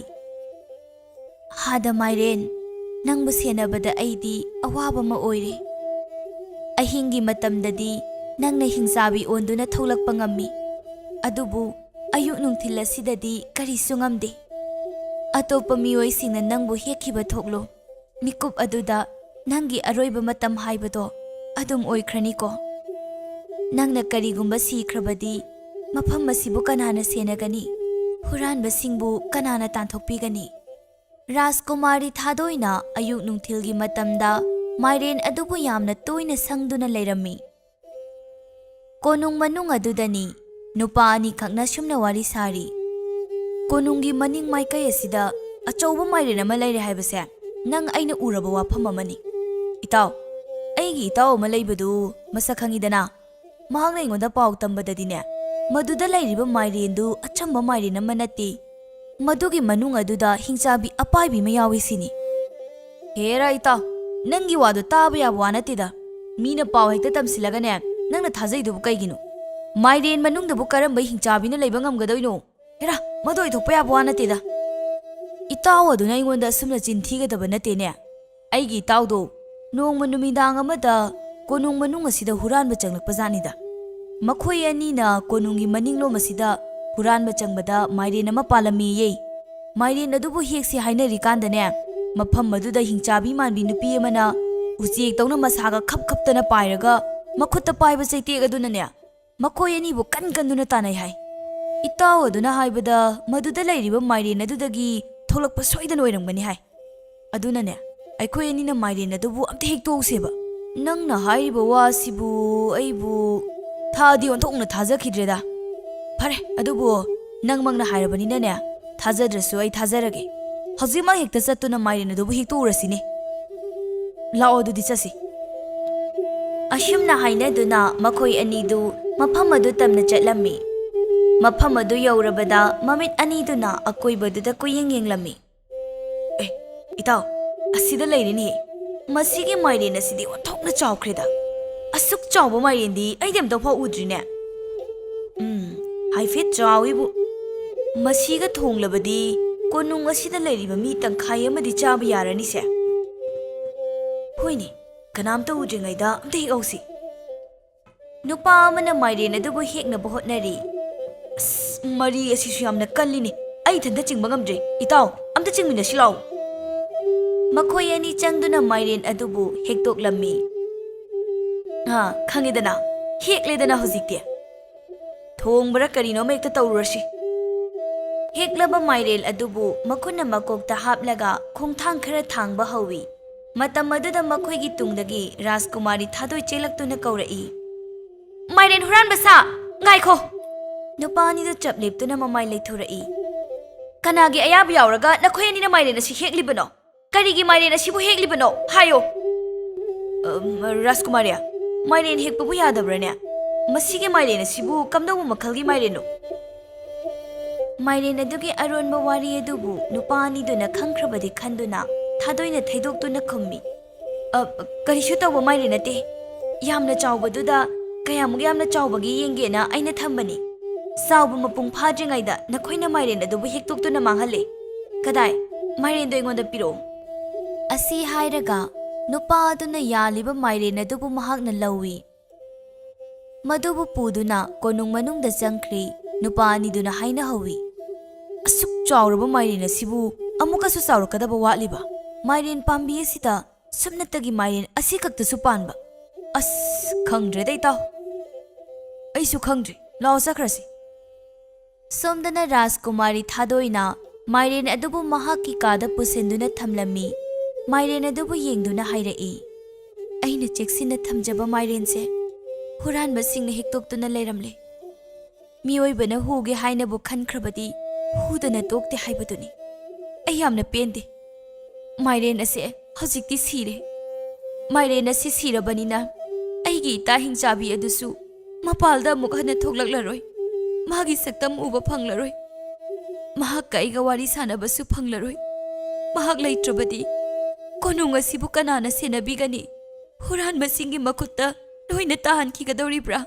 "ꯍꯥꯗ ꯃꯥꯏꯔꯦꯟ, ꯅꯪꯕꯨ ꯁꯦꯟꯅꯕꯗ ꯑꯩꯗꯤ ꯑꯋꯥꯕ ꯑꯃ ꯑꯣꯏꯔꯦ꯫ ꯑꯍꯤꯡꯒꯤ ꯃꯇꯝꯗꯗꯤ ꯅꯪꯅ ꯍꯤꯡꯆꯥꯕꯤ ꯑꯣꯟꯗꯨꯅ ꯊꯣꯛꯂꯛꯄ ꯉꯝꯃꯤ, ꯑꯗꯨꯕꯨ ꯑꯌꯨꯛ ꯅꯨꯡꯊꯤꯜ ꯑꯁꯤꯗꯗꯤ ꯀꯔꯤꯁꯨ ꯉꯝꯗꯦ꯫ ꯑꯇꯣꯞꯄ ꯃꯤꯑꯣꯏꯁꯤꯡꯅ ꯅꯪꯕꯨ ꯍꯦꯛꯈꯤꯕ ꯊꯣꯛꯂꯣ, ꯃꯤꯀꯨꯞ ꯑꯗꯨꯗ ꯅꯪꯒꯤ ꯑꯔꯣꯏꯕ ꯃꯇꯝ ꯍꯥꯏꯕꯗꯣ ꯑꯗꯨꯝ ꯑꯣꯏꯈ꯭ꯔꯅꯤꯀꯣ꯫ ꯅꯪꯅ ꯀꯔꯤꯒꯨꯝꯕ ꯁꯤꯈ꯭ꯔꯕꯗꯤ ꯃꯐꯝ ꯑꯁꯤꯕꯨ ꯀꯅꯥꯅ ꯁꯦꯟꯅꯒꯅꯤ? ꯍꯨꯔꯥꯟꯕꯁꯤꯡꯕꯨ ꯀꯅꯥꯅ ꯇꯥꯟꯊꯣꯛꯄꯤꯒꯅꯤ?" ꯔꯥꯖꯀꯨꯃꯥꯔꯤ ꯊꯥꯗꯣꯏꯅ ꯑꯌꯨꯛ ꯅꯨꯡꯊꯤꯜꯒꯤ ꯃꯇꯝꯗ ꯃꯥꯏꯔꯦꯟ ꯑꯗꯨꯕꯨ ꯌꯥꯝꯅ ꯇꯣꯏꯅ ꯁꯪꯗꯨꯅ ꯂꯩꯔꯝꯃꯤ꯫ ꯀꯣꯅꯨꯡ ꯃꯅꯨꯡ ꯑꯗꯨꯗꯅꯤ ꯅꯨꯄꯥ ꯑꯅꯤꯈꯛꯅ ꯁꯨꯝꯅ ꯋꯥꯔꯤ ꯁꯥꯔꯤ꯫ "ꯀꯣꯅꯨꯡꯒꯤ ꯃꯅꯤꯡ ꯃꯥꯏꯀꯩ ꯑꯁꯤꯗ ꯑꯆꯧꯕ ꯃꯥꯏꯔꯦꯟ ꯑꯃ ꯂꯩꯔꯦ ꯍꯥꯏꯕꯁꯦ ꯅꯪ ꯑꯩꯅ ꯎꯔꯕ ꯋꯥꯐꯝ ꯑꯃꯅꯤ꯫ ꯏꯇꯥꯎ, ꯑꯩꯒꯤ ꯏꯇꯥꯎ ꯑꯃ ꯂꯩꯕꯗꯨ ꯃꯁꯛ ꯈꯪꯉꯤꯗꯅ? ꯃꯍꯥꯛꯅ ꯑꯩꯉꯣꯟꯗ ꯄꯥꯎ ꯇꯝꯕꯗꯗꯤꯅꯦ, ꯃꯗꯨꯗ ꯂꯩꯔꯤꯕ ꯃꯥꯏꯔꯦꯟꯗꯨ ꯑꯆꯝꯕ ꯃꯥꯏꯔꯦꯟ ꯑꯃ ꯅꯠꯇꯦ, ꯃꯗꯨꯒꯤ ꯃꯅꯨꯡ ꯑꯗꯨꯗ ꯍꯤꯡꯆꯥꯕꯤ ꯑꯄꯥꯏꯕꯤ ꯑꯃ ꯌꯥꯎꯏ ꯁꯤꯅꯤ꯫" "ꯍꯦꯔꯥ ꯏꯇꯥꯎ, ꯅꯪꯒꯤ ꯋꯥꯗꯣ ꯇꯥꯕ ꯌꯥꯕ ꯋꯥ ꯅꯠꯇꯦꯗ꯫ ꯃꯤꯅ ꯄꯥꯎ ꯍꯦꯛꯇ ꯇꯝꯁꯤꯜꯂꯒꯅꯦ, ꯅꯪꯅ ꯊꯥꯖꯩꯗꯨꯕꯨ ꯀꯩꯒꯤꯅꯣ? ꯃꯥꯏꯔꯦꯟ ꯃꯅꯨꯡꯗꯕꯨ ꯀꯔꯝꯕ ꯍꯤꯡꯆꯥꯕꯤꯅ ꯂꯩꯕ ꯉꯝꯒꯗꯣꯏꯅꯣ? ꯍꯦꯔꯥ, ꯃꯗꯨ ꯑꯣꯏꯊꯣꯛꯄ ꯌꯥꯕ ꯋꯥ ꯅꯠꯇꯦꯗ꯫" "ꯏꯇꯥꯎ ꯑꯗꯨꯅ ꯑꯩꯉꯣꯟꯗ ꯑꯁꯨꯝꯅ ꯆꯤꯟ ꯊꯤꯒꯗꯕ ꯅꯠꯇꯦꯅꯦ꯫ ꯑꯩꯒꯤ ꯏꯇꯥꯎꯗꯣ ꯅꯣꯡꯃ ꯅꯨꯃꯤꯗꯥꯡ ꯑꯃꯗ ꯀꯣꯅꯨꯡ ꯃꯅꯨꯡ ꯑꯁꯤꯗ ꯍꯨꯔꯥꯟꯕ ꯆꯪꯂꯛꯄ ꯖꯥꯠꯅꯤꯗ꯫ ꯃꯈꯣꯏ ꯑꯅꯤꯅ ꯀꯣꯅꯨꯡꯒꯤ ꯃꯅꯤꯡꯂꯣꯝ ꯑꯁꯤꯗ ꯍꯨꯔꯥꯟꯕ ꯆꯪꯕꯗ ꯃꯥꯏꯔꯦꯟ ꯑꯃ ꯄꯥꯜꯂꯝꯃꯤꯌꯦ꯫ ꯃꯥꯏꯔꯦꯟ ꯑꯗꯨꯕꯨ ꯍꯦꯛꯁꯤ ꯍꯥꯏꯅꯔꯤꯀꯥꯟꯗꯅꯦ, ꯃꯐꯝ ꯑꯗꯨꯗ ꯍꯤꯡꯆꯥꯕꯤ ꯃꯥꯟꯕꯤ ꯅꯨꯄꯤ ꯑꯃꯅ ꯎꯆꯦꯛꯇꯧꯅ ꯃꯁꯥꯒ ꯈꯞ ꯈꯞꯇꯅ ꯄꯥꯏꯔꯒ ꯃꯈꯨꯠꯇ ꯄꯥꯏꯕ ꯆꯩꯇꯦꯛ ꯑꯗꯨꯅꯅꯦ, ꯃꯈꯣꯏ ꯑꯅꯤꯕꯨ ꯀꯟ ꯀꯟꯗꯨꯅ ꯇꯥꯟꯅꯩ ꯍꯥꯏ꯫ ꯏꯇꯥꯎ ꯑꯗꯨꯅ ꯍꯥꯏꯕꯗ ꯃꯗꯨꯗ ꯂꯩꯔꯤꯕ ꯃꯥꯏꯔꯦꯟ ꯑꯗꯨꯗꯒꯤ ꯊꯣꯛꯂꯛꯄ ꯁꯣꯏꯗꯅ ꯑꯣꯏꯔꯝꯒꯅꯤ ꯍꯥꯏ꯫ ꯑꯗꯨꯅꯅꯦ, ꯑꯩꯈꯣꯏ ꯑꯅꯤꯅ ꯃꯥꯏꯔꯦꯟ ꯑꯗꯨꯕꯨ ꯑꯝꯇ ꯍꯦꯛꯇꯣꯛꯎꯁꯦꯕ꯫ ꯅꯪꯅ ꯍꯥꯏꯔꯤꯕ ꯋꯥꯁꯤꯕꯨ ꯑꯩꯕꯨ ꯊꯥꯗꯤ ꯑꯣꯟꯊꯣꯛꯅ ꯊꯥꯖꯈꯤꯗ꯭ꯔꯦꯗ꯫ ꯐꯔꯦ, ꯑꯗꯨꯕꯨ ꯅꯪꯃꯛꯅ ꯍꯥꯏꯔꯕꯅꯤꯅꯅꯦ, ꯊꯥꯖꯗ꯭ꯔꯁꯨ ꯑꯩ ꯊꯥꯖꯔꯒꯦ꯫ ꯍꯧꯖꯤꯛꯃꯛ ꯍꯦꯛꯇ ꯆꯠꯇꯨꯅ ꯃꯥꯏꯔꯦꯟ ꯑꯗꯨꯕꯨ ꯍꯦꯛꯇꯣꯛꯎꯔꯁꯤꯅꯦ꯫ ꯂꯥꯛꯑꯣ, ꯑꯗꯨꯗꯤ ꯆꯠꯁꯤ꯫ ꯑꯁꯨꯝꯅ ꯍꯥꯏꯅꯗꯨꯅ ꯃꯈꯣꯏ ꯑꯅꯤꯗꯨ ꯃꯐꯝ ꯑꯗꯨ ꯇꯝꯅ ꯆꯠꯂꯝꯃꯤ꯫ ꯃꯐꯝ ꯑꯗꯨ ꯌꯧꯔꯕꯗ ꯃꯃꯤꯠ ꯑꯅꯤꯗꯨꯅ ꯑꯀꯣꯏꯕꯗꯨꯗ ꯀꯨꯌꯦꯡ ꯌꯦꯡꯂꯝꯃꯤ꯫ ꯑꯦ, ꯏꯇꯥꯎ, ꯑꯁꯤꯗ ꯂꯩꯔꯤꯅꯦ꯫ ꯃꯁꯤꯒꯤ ꯃꯥꯏꯔꯦꯟ ꯑꯁꯤꯗꯤ ꯑꯣꯟꯊꯣꯛꯅ ꯆꯥꯎꯈ꯭ꯔꯦꯗ꯫ ꯑꯁꯨꯛ ꯆꯥꯎꯕ ꯃꯥꯏꯔꯦꯟꯗꯤ ꯑꯩꯗꯤ ꯑꯝꯇ ꯐꯥꯎ ꯎꯗ꯭ꯔꯤꯅꯦ꯫ ꯎꯝ, ꯍꯥꯏꯐꯦꯠ ꯆꯥꯎꯏꯕꯨ꯫ ꯃꯁꯤꯒ ꯊꯣꯡꯂꯕꯗꯤ ꯀꯣꯅꯨꯡ ꯑꯁꯤꯗ ꯂꯩꯔꯤꯕ ꯃꯤ ꯇꯪꯈꯥꯏ ꯑꯃꯗꯤ ꯆꯥꯕ ꯌꯥꯔꯅꯤꯁꯦ꯫ ꯍꯣꯏꯅꯦ, ꯀꯅꯥꯝꯇ ꯎꯗ꯭ꯔꯤꯉꯩꯗ ꯑꯝꯇ ꯍꯦꯛꯍꯧꯁꯤ꯫ ꯅꯨꯄꯥ ꯑꯃꯅ ꯃꯥꯏꯔꯦꯟ ꯑꯗꯨꯕꯨ ꯍꯦꯛꯅꯕ ꯍꯣꯠꯅꯔꯤ꯫ ꯑꯁ, ꯃꯔꯤ ꯑꯁꯤꯁꯨ ꯌꯥꯝꯅ ꯀꯜꯂꯤꯅꯦ꯫ ꯑꯩ ꯏꯊꯟꯇ ꯆꯤꯡꯕ ꯉꯝꯗ꯭ꯔꯦ꯫ ꯏꯇꯥꯎ, ꯑꯝꯇ ꯆꯤꯡꯃꯤꯟꯅꯁꯤ ꯂꯥꯎ꯫ ꯃꯈꯣꯏ ꯑꯅꯤ ꯆꯪꯗꯨꯅ ꯃꯥꯏꯔꯦꯟ ꯑꯗꯨꯕꯨ ꯍꯦꯛꯇꯣꯛꯂꯝꯃꯤ꯫ ꯑꯥ, ꯈꯪꯉꯦꯗꯅ, ꯍꯦꯛꯂꯦꯗꯅ ꯍꯧꯖꯤꯛꯇꯤ꯫ ꯊꯣꯡꯕ꯭ꯔꯥ ꯀꯔꯤꯅꯣꯃ ꯍꯦꯛꯇ ꯇꯧꯔꯨꯔꯁꯤ꯫ ꯍꯦꯛꯂꯕ ꯃꯥꯏꯔꯦꯟ ꯑꯗꯨꯕꯨ ꯃꯈꯨꯠꯅ ꯃꯀꯣꯛꯇ ꯍꯥꯞꯂꯒ ꯈꯣꯡꯊꯥꯡ ꯈꯔ ꯊꯥꯡꯕ ꯍꯧꯏ꯫ ꯃꯇꯝ ꯑꯗꯨꯗ ꯃꯈꯣꯏꯒꯤ ꯇꯨꯡꯗꯒꯤ ꯔꯥꯖꯀꯨꯃꯥꯔꯤ ꯊꯥꯗꯣꯏ ꯆꯦꯜꯂꯛꯇꯨꯅ ꯀꯧꯔꯛꯏ, "ꯃꯥꯏꯔꯦꯟ ꯍꯨꯔꯥꯟꯕ ꯁꯥ! ꯉꯥꯏꯈꯣ!" ꯅꯨꯄꯥ ꯑꯅꯤꯗꯨ ꯆꯞ ꯂꯦꯞꯇꯨꯅ ꯃꯃꯥꯏ ꯂꯩꯊꯣꯔꯛꯏ꯫ "ꯀꯅꯥꯒꯤ ꯑꯌꯥꯕ ꯌꯥꯎꯔꯒ ꯅꯈꯣꯏ ꯑꯅꯤꯅ ꯃꯥꯏꯔꯦꯟ ꯑꯁꯤ ꯍꯦꯛꯂꯤꯕꯅꯣ? ꯀꯔꯤꯒꯤ ꯃꯥꯏꯔꯦꯟ ꯑꯁꯤꯕꯨ ꯍꯦꯛꯂꯤꯕꯅꯣ? ꯍꯥꯏꯌꯣ!" "ꯑ, ꯔꯥꯖꯀꯨꯃꯥꯔꯤ, ꯃꯥꯏꯔꯦꯟ ꯍꯦꯛꯄꯕꯨ ꯌꯥꯗꯕ꯭ꯔꯥꯅꯦ? ꯃꯁꯤꯒꯤ ꯃꯥꯏꯔꯦꯟ ꯑꯁꯤꯕꯨ ꯀꯝꯗꯧꯕ ꯃꯈꯜꯒꯤ ꯃꯥꯏꯔꯦꯟꯅꯣ?" ꯃꯥꯏꯔꯦꯟ ꯑꯗꯨꯒꯤ ꯑꯔꯣꯟꯕ ꯋꯥꯔꯤ ꯑꯗꯨꯕꯨ ꯅꯨꯄꯥ ꯑꯅꯤꯗꯨꯅ ꯈꯪꯈ꯭ꯔꯕꯗꯤ ꯈꯟꯗꯨꯅ ꯊꯥꯗꯣꯏꯅ ꯊꯩꯗꯣꯛꯇꯨꯅ ꯈꯨꯝꯃꯤ, "ꯑ, ꯀꯔꯤꯁꯨ ꯇꯧꯕ ꯃꯥꯏꯔꯦꯟ ꯅꯠꯇꯦ꯫ ꯌꯥꯝꯅ ꯆꯥꯎꯕꯗꯨꯗ ꯀꯌꯥꯃꯨꯛ ꯌꯥꯝꯅ ꯆꯥꯎꯕꯒꯦ ꯌꯦꯡꯒꯦꯅ ꯑꯩꯅ ꯊꯝꯕꯅꯤ꯫ ꯆꯥꯎꯕ ꯃꯄꯨꯡ ꯐꯥꯗ꯭ꯔꯤꯉꯩꯗ ꯅꯈꯣꯏꯅ ꯃꯥꯏꯔꯦꯟ ꯑꯗꯨꯕꯨ ꯍꯦꯛꯇꯣꯛꯇꯨꯅ ꯃꯥꯡꯍꯜꯂꯦ꯫ ꯀꯗꯥꯏ? ꯃꯥꯏꯔꯦꯟꯗꯣ ꯑꯩꯉꯣꯟꯗ ꯄꯤꯔꯛꯑꯣ꯫" ꯑꯁꯤ ꯍꯥꯏꯔꯒ ꯅꯨꯄꯥ ꯑꯗꯨꯅ ꯌꯥꯜꯂꯤꯕ ꯃꯥꯏꯔꯦꯟ ꯑꯗꯨꯕꯨ ꯃꯍꯥꯛꯅ ꯂꯧꯏ꯫ ꯃꯗꯨꯕꯨ ꯄꯨꯗꯨꯅ ꯀꯣꯅꯨꯡ ꯃꯅꯨꯡꯗ ꯆꯪꯈ꯭ꯔꯤ꯫ ꯅꯨꯄꯥ ꯑꯅꯤꯗꯨꯅ ꯍꯥꯏꯅꯍꯧꯏ, "ꯑꯁꯨꯛ ꯆꯥꯎꯔꯕ ꯃꯥꯏꯔꯦꯟ ꯑꯁꯤꯕꯨ ꯑꯃꯨꯛꯀꯁꯨ ꯆꯥꯎꯔꯛꯀꯗꯕ ꯋꯥꯠꯂꯤꯕ? ꯃꯥꯏꯔꯦꯟ ꯄꯥꯝꯕꯤ ꯑꯁꯤꯗ ꯁꯨꯞꯅꯇꯒꯤ ꯃꯥꯏꯔꯦꯟ ꯑꯁꯤꯈꯛꯇꯁꯨ ꯄꯥꯟꯕ꯫ ꯑꯁ, ꯈꯪꯗ꯭ꯔꯦꯗ ꯏꯇꯥꯎ꯫ ꯑꯩꯁꯨ ꯈꯪꯗ꯭ꯔꯦ꯫ ꯂꯥꯛꯑꯣ, ꯆꯠꯈ꯭ꯔꯁꯤ꯫ ꯁꯣꯝꯗꯅ ꯔꯥꯖꯀꯨꯃꯥꯔꯤ ꯊꯥꯗꯣꯏꯅ ꯃꯥꯏꯔꯦꯟ ꯑꯗꯨꯕꯨ ꯃꯍꯥꯛꯀꯤ ꯀꯥꯗ ꯄꯨꯁꯤꯟꯗꯨꯅ ꯊꯝꯂꯝꯃꯤ꯫ ꯃꯥꯏꯔꯦꯟ ꯑꯗꯨꯕꯨ ꯌꯦꯡꯗꯨꯅ ꯍꯥꯏꯔꯛꯏ, "ꯑꯩꯅ ꯆꯦꯛꯁꯤꯟꯅ ꯊꯝꯖꯕ ꯃꯥꯏꯔꯦꯟꯁꯦ ꯍꯨꯔꯥꯟꯕꯁꯤꯡꯅ ꯍꯦꯛꯇꯣꯛꯇꯨꯅ ꯂꯩꯔꯝꯂꯦ꯫ ꯃꯤꯑꯣꯏꯕꯅ ꯍꯨꯒꯦ ꯍꯥꯏꯅꯕꯨ ꯈꯟꯈ꯭ꯔꯕꯗꯤ ꯍꯨꯗꯅ ꯇꯣꯛꯇꯦ ꯍꯥꯏꯕꯗꯨꯅꯤ꯫ ꯑꯩ ꯌꯥꯝꯅ ꯄꯦꯟꯗꯦ꯫ ꯃꯥꯏꯔꯦꯟ ꯑꯁꯦ ꯍꯧꯖꯤꯛꯇꯤ ꯁꯤꯔꯦ꯫ ꯃꯥꯏꯔꯦꯟ ꯑꯁꯤ ꯁꯤꯔꯕꯅꯤꯅ ꯑꯩꯒꯤ ꯏꯇꯥ ꯍꯤꯡꯆꯥꯕꯤ ꯑꯗꯨꯁꯨ ꯃꯄꯥꯜꯗ ꯑꯃꯨꯛ ꯍꯟꯅ ꯊꯣꯛꯂꯛꯂꯔꯣꯏ꯫ ꯃꯥꯒꯤ ꯁꯛꯇꯝ ꯎꯕ ꯐꯪꯂꯔꯣꯏ꯫ ꯃꯍꯥꯛꯀ ꯑꯩꯒ ꯋꯥꯔꯤ ꯁꯥꯟꯅꯕꯁꯨ ꯐꯪꯂꯔꯣꯏ꯫ ꯃꯍꯥꯛ ꯂꯩꯇ꯭ꯔꯕꯗꯤ ꯀꯣꯅꯨꯡ ꯑꯁꯤꯕꯨ ꯀꯅꯥꯅ ꯁꯦꯟꯅꯕꯤꯒꯅꯤ? ꯍꯨꯔꯥꯟꯕꯁꯤꯡꯒꯤ ꯃꯈꯨꯠꯇ ꯂꯣꯏꯅ ꯇꯥꯍꯟꯈꯤꯒꯗꯧꯔꯤꯕ꯭ꯔꯥ?"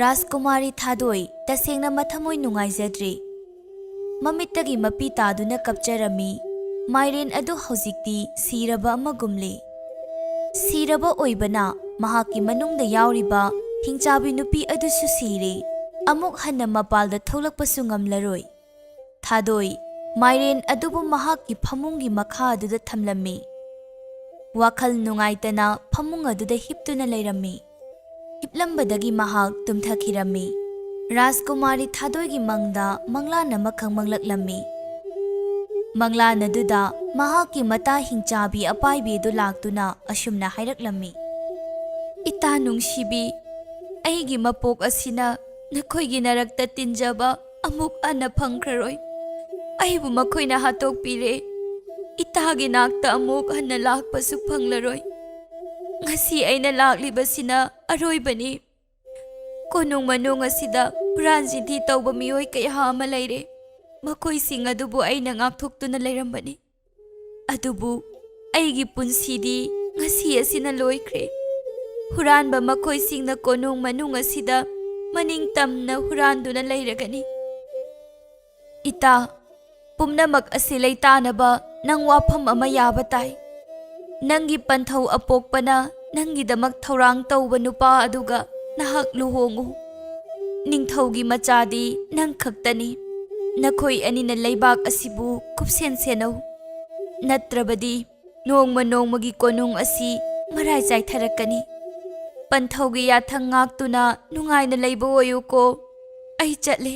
ꯔꯥꯖꯀꯨꯃꯥꯔꯤ ꯊꯥꯗꯣꯏ ꯇꯁꯦꯡꯅ ꯃꯊꯃꯣꯏ ꯅꯨꯡꯉꯥꯏꯖꯗ꯭ꯔꯦ꯫ ꯃꯃꯤꯠꯇꯒꯤ ꯃꯄꯤ ꯇꯥꯗꯨꯅ ꯀꯞꯆꯔꯝꯃꯤ꯫ ꯃꯥꯏꯔꯦꯟ ꯑꯗꯨ ꯍꯧꯖꯤꯛꯇꯤ ꯁꯤꯔꯕ ꯑꯃꯒꯨꯝꯂꯦ꯫ ꯁꯤꯔꯕ ꯑꯣꯏꯕꯅ ꯃꯍꯥꯛꯀꯤ ꯃꯅꯨꯡꯗ ꯌꯥꯎꯔꯤꯕ ꯍꯤꯡꯆꯥꯕꯤ ꯅꯨꯄꯤ ꯑꯗꯨꯁꯨ ꯁꯤꯔꯦ꯫ ꯑꯃꯨꯛ ꯍꯟꯅ ꯃꯄꯥꯜꯗ ꯊꯣꯛꯂꯛꯄꯁꯨ ꯉꯝꯂꯔꯣꯏ꯫ ꯊꯥꯗꯣꯏ ꯃꯥꯏꯔꯦꯟ ꯑꯗꯨꯕꯨ ꯃꯍꯥꯛꯀꯤ ꯐꯃꯨꯡꯒꯤ ꯃꯈꯥ ꯑꯗꯨꯗ ꯊꯝꯂꯝꯃꯤ꯫ ꯋꯥꯈꯜ ꯅꯨꯡꯉꯥꯏꯇꯅ ꯐꯃꯨꯡ ꯑꯗꯨꯗ ꯍꯤꯞꯇꯨꯅ ꯂꯩꯔꯝꯃꯤ꯫ ꯍꯤꯞꯂꯝꯕꯗꯒꯤ ꯃꯍꯥꯛ ꯇꯨꯝꯊꯈꯤꯔꯝꯃꯤ꯫ ꯔꯥꯖꯀꯨꯃꯥꯔꯤ ꯊꯥꯗꯣꯏꯒꯤ ꯃꯪꯗ ꯃꯪꯂꯥꯟ ꯑꯃꯈꯛ ꯃꯪꯂꯛꯂꯝꯃꯤ꯫ ꯃꯪꯂꯥꯟ ꯑꯗꯨꯗ ꯃꯍꯥꯛꯀꯤ ꯃꯇꯥ ꯍꯤꯡꯆꯥꯕꯤ ꯑꯄꯥꯏꯕꯤ ꯑꯗꯨ ꯂꯥꯛꯇꯨꯅ ꯑꯁꯨꯝꯅ ꯍꯥꯏꯔꯛꯂꯝꯃꯤ, "ꯏꯇꯥ ꯅꯨꯡꯁꯤꯕꯤ, ꯑꯩꯒꯤ ꯃꯄꯣꯛ ꯑꯁꯤꯅ ꯅꯈꯣꯏꯒꯤ ꯅꯔꯛꯇ ꯇꯤꯟꯖꯕ ꯑꯃꯨꯛ ꯍꯟꯅ ꯐꯪꯈ꯭ꯔꯔꯣꯏ꯫ ꯑꯩꯕꯨ ꯃꯈꯣꯏꯅ ꯍꯥꯠꯇꯣꯛꯄꯤꯔꯦ꯫ ꯏꯇꯥꯒꯤ ꯅꯥꯛꯇ ꯑꯃꯨꯛ ꯍꯟꯅ ꯂꯥꯛꯄꯁꯨ ꯐꯪꯂꯔꯣꯏ꯫ ꯉꯁꯤ ꯑꯩꯅ ꯂꯥꯛꯂꯤꯕꯁꯤꯅ ꯑꯔꯣꯏꯕꯅꯤ꯫ ꯀꯣꯅꯨꯡ ꯃꯅꯨꯡ ꯑꯁꯤꯗ ꯍꯨꯔꯥꯟ ꯆꯤꯟꯊꯤ ꯇꯧꯕ ꯃꯤꯑꯣꯏ ꯀꯌꯥ ꯑꯃ ꯂꯩꯔꯦ꯫ ꯃꯈꯣꯏꯁꯤꯡ ꯑꯗꯨꯕꯨ ꯑꯩꯅ ꯉꯥꯛꯊꯣꯛꯇꯨꯅ ꯂꯩꯔꯝꯕꯅꯤ꯫ ꯑꯗꯨꯕꯨ ꯑꯩꯒꯤ ꯄꯨꯟꯁꯤꯗꯤ ꯉꯁꯤ ꯑꯁꯤꯅ ꯂꯣꯏꯈ꯭ꯔꯦ꯫ ꯍꯨꯔꯥꯟꯕ ꯃꯈꯣꯏꯁꯤꯡꯅ ꯀꯣꯅꯨꯡ ꯃꯅꯨꯡ ꯑꯁꯤꯗ ꯃꯅꯤꯡ ꯇꯝꯅ ꯍꯨꯔꯥꯟꯗꯨꯅ ꯂꯩꯔꯒꯅꯤ꯫ ꯏꯇꯥ, ꯄꯨꯝꯅꯃꯛ ꯑꯁꯤ ꯂꯩꯇꯥꯅꯕ ꯅꯪ ꯋꯥꯐꯝ ꯑꯃ ꯌꯥꯕ ꯇꯥꯏ꯫ ꯅꯪꯒꯤ ꯄꯟꯊꯧ ꯑꯄꯣꯛꯄꯅ ꯅꯪꯒꯤꯗꯃꯛ ꯊꯧꯔꯥꯡ ꯇꯧꯕ ꯅꯨꯄꯥ ꯑꯗꯨꯒ ꯅꯍꯥꯛ ꯂꯨꯍꯣꯡꯉꯨ꯫ ꯅꯤꯡꯊꯧꯒꯤ ꯃꯆꯥꯗꯤ ꯅꯪ ꯈꯛꯇꯅꯤ꯫ ꯅꯈꯣꯏ ꯑꯅꯤꯅ ꯂꯩꯕꯥꯛ ꯑꯁꯤꯕꯨ ꯀꯨꯞꯁꯦꯟ ꯁꯦꯟꯅꯧ꯫ ꯅꯠꯇ꯭ꯔꯕꯗꯤ ꯅꯣꯡꯃ ꯅꯣꯡꯃꯒꯤ ꯀꯣꯅꯨꯡ ꯑꯁꯤ ꯃꯔꯥꯏ ꯆꯥꯏꯊꯔꯛꯀꯅꯤ꯫ ꯄꯟꯊꯧꯒꯤ ꯌꯥꯊꯪ ꯉꯥꯛꯇꯨꯅ ꯅꯨꯡꯉꯥꯏꯅ ꯂꯩꯕ ꯑꯣꯏꯌꯨꯀꯣ꯫ ꯑꯩ ꯆꯠꯂꯦ꯫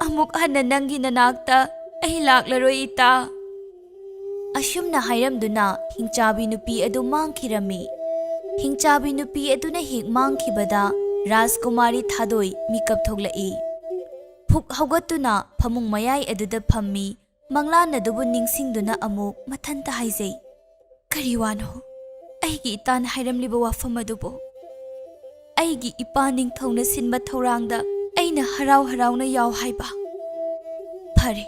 ꯑꯃꯨꯛ ꯍꯟꯅ ꯅꯪꯒꯤ ꯅꯅꯥꯛꯇ ꯑꯩ ꯂꯥꯛꯂꯔꯣꯏ, ꯏꯇꯥ꯫ ꯑꯁꯨꯝꯅ ꯍꯥꯏꯔꯝꯗꯨꯅ ꯍꯤꯡꯆꯥꯕꯤ ꯅꯨꯄꯤ ꯑꯗꯨ ꯃꯥꯡꯈꯤꯔꯝꯃꯤ꯫ ꯍꯤꯡꯆꯥꯕꯤ ꯅꯨꯄꯤ ꯑꯗꯨꯅ ꯍꯦꯛ ꯃꯥꯡꯈꯤꯕꯗ ꯔꯥꯖꯀꯨꯃꯥꯔꯤ ꯊꯥꯗꯣꯏ ꯃꯤꯀꯞ ꯊꯣꯛꯂꯛꯏ꯫ ꯐꯨꯛ ꯍꯧꯒꯠꯇꯨꯅ ꯐꯃꯨꯡ ꯃꯌꯥꯏ ꯑꯗꯨꯗ ꯐꯝꯃꯤ꯫ ꯃꯪꯂꯥꯟ ꯑꯗꯨꯕꯨ ꯅꯤꯡꯁꯤꯡꯗꯨꯅ ꯑꯃꯨꯛ ꯃꯊꯟꯇ ꯍꯥꯏꯖꯩ, "ꯀꯔꯤ ꯋꯥꯅꯣ ꯑꯩꯒꯤ ꯏꯇꯥꯅ ꯍꯥꯏꯔꯝꯂꯤꯕ ꯋꯥꯐꯝ ꯑꯗꯨꯕꯨ? ꯑꯩꯒꯤ ꯏꯄꯥ ꯅꯤꯡꯊꯧꯅ ꯁꯤꯟꯕ ꯊꯧꯔꯥꯡꯗ ꯑꯩꯅ ꯍꯔꯥꯎ ꯍꯔꯥꯎꯅ ꯌꯥꯎ ꯍꯥꯏꯕ? ꯐꯔꯦ,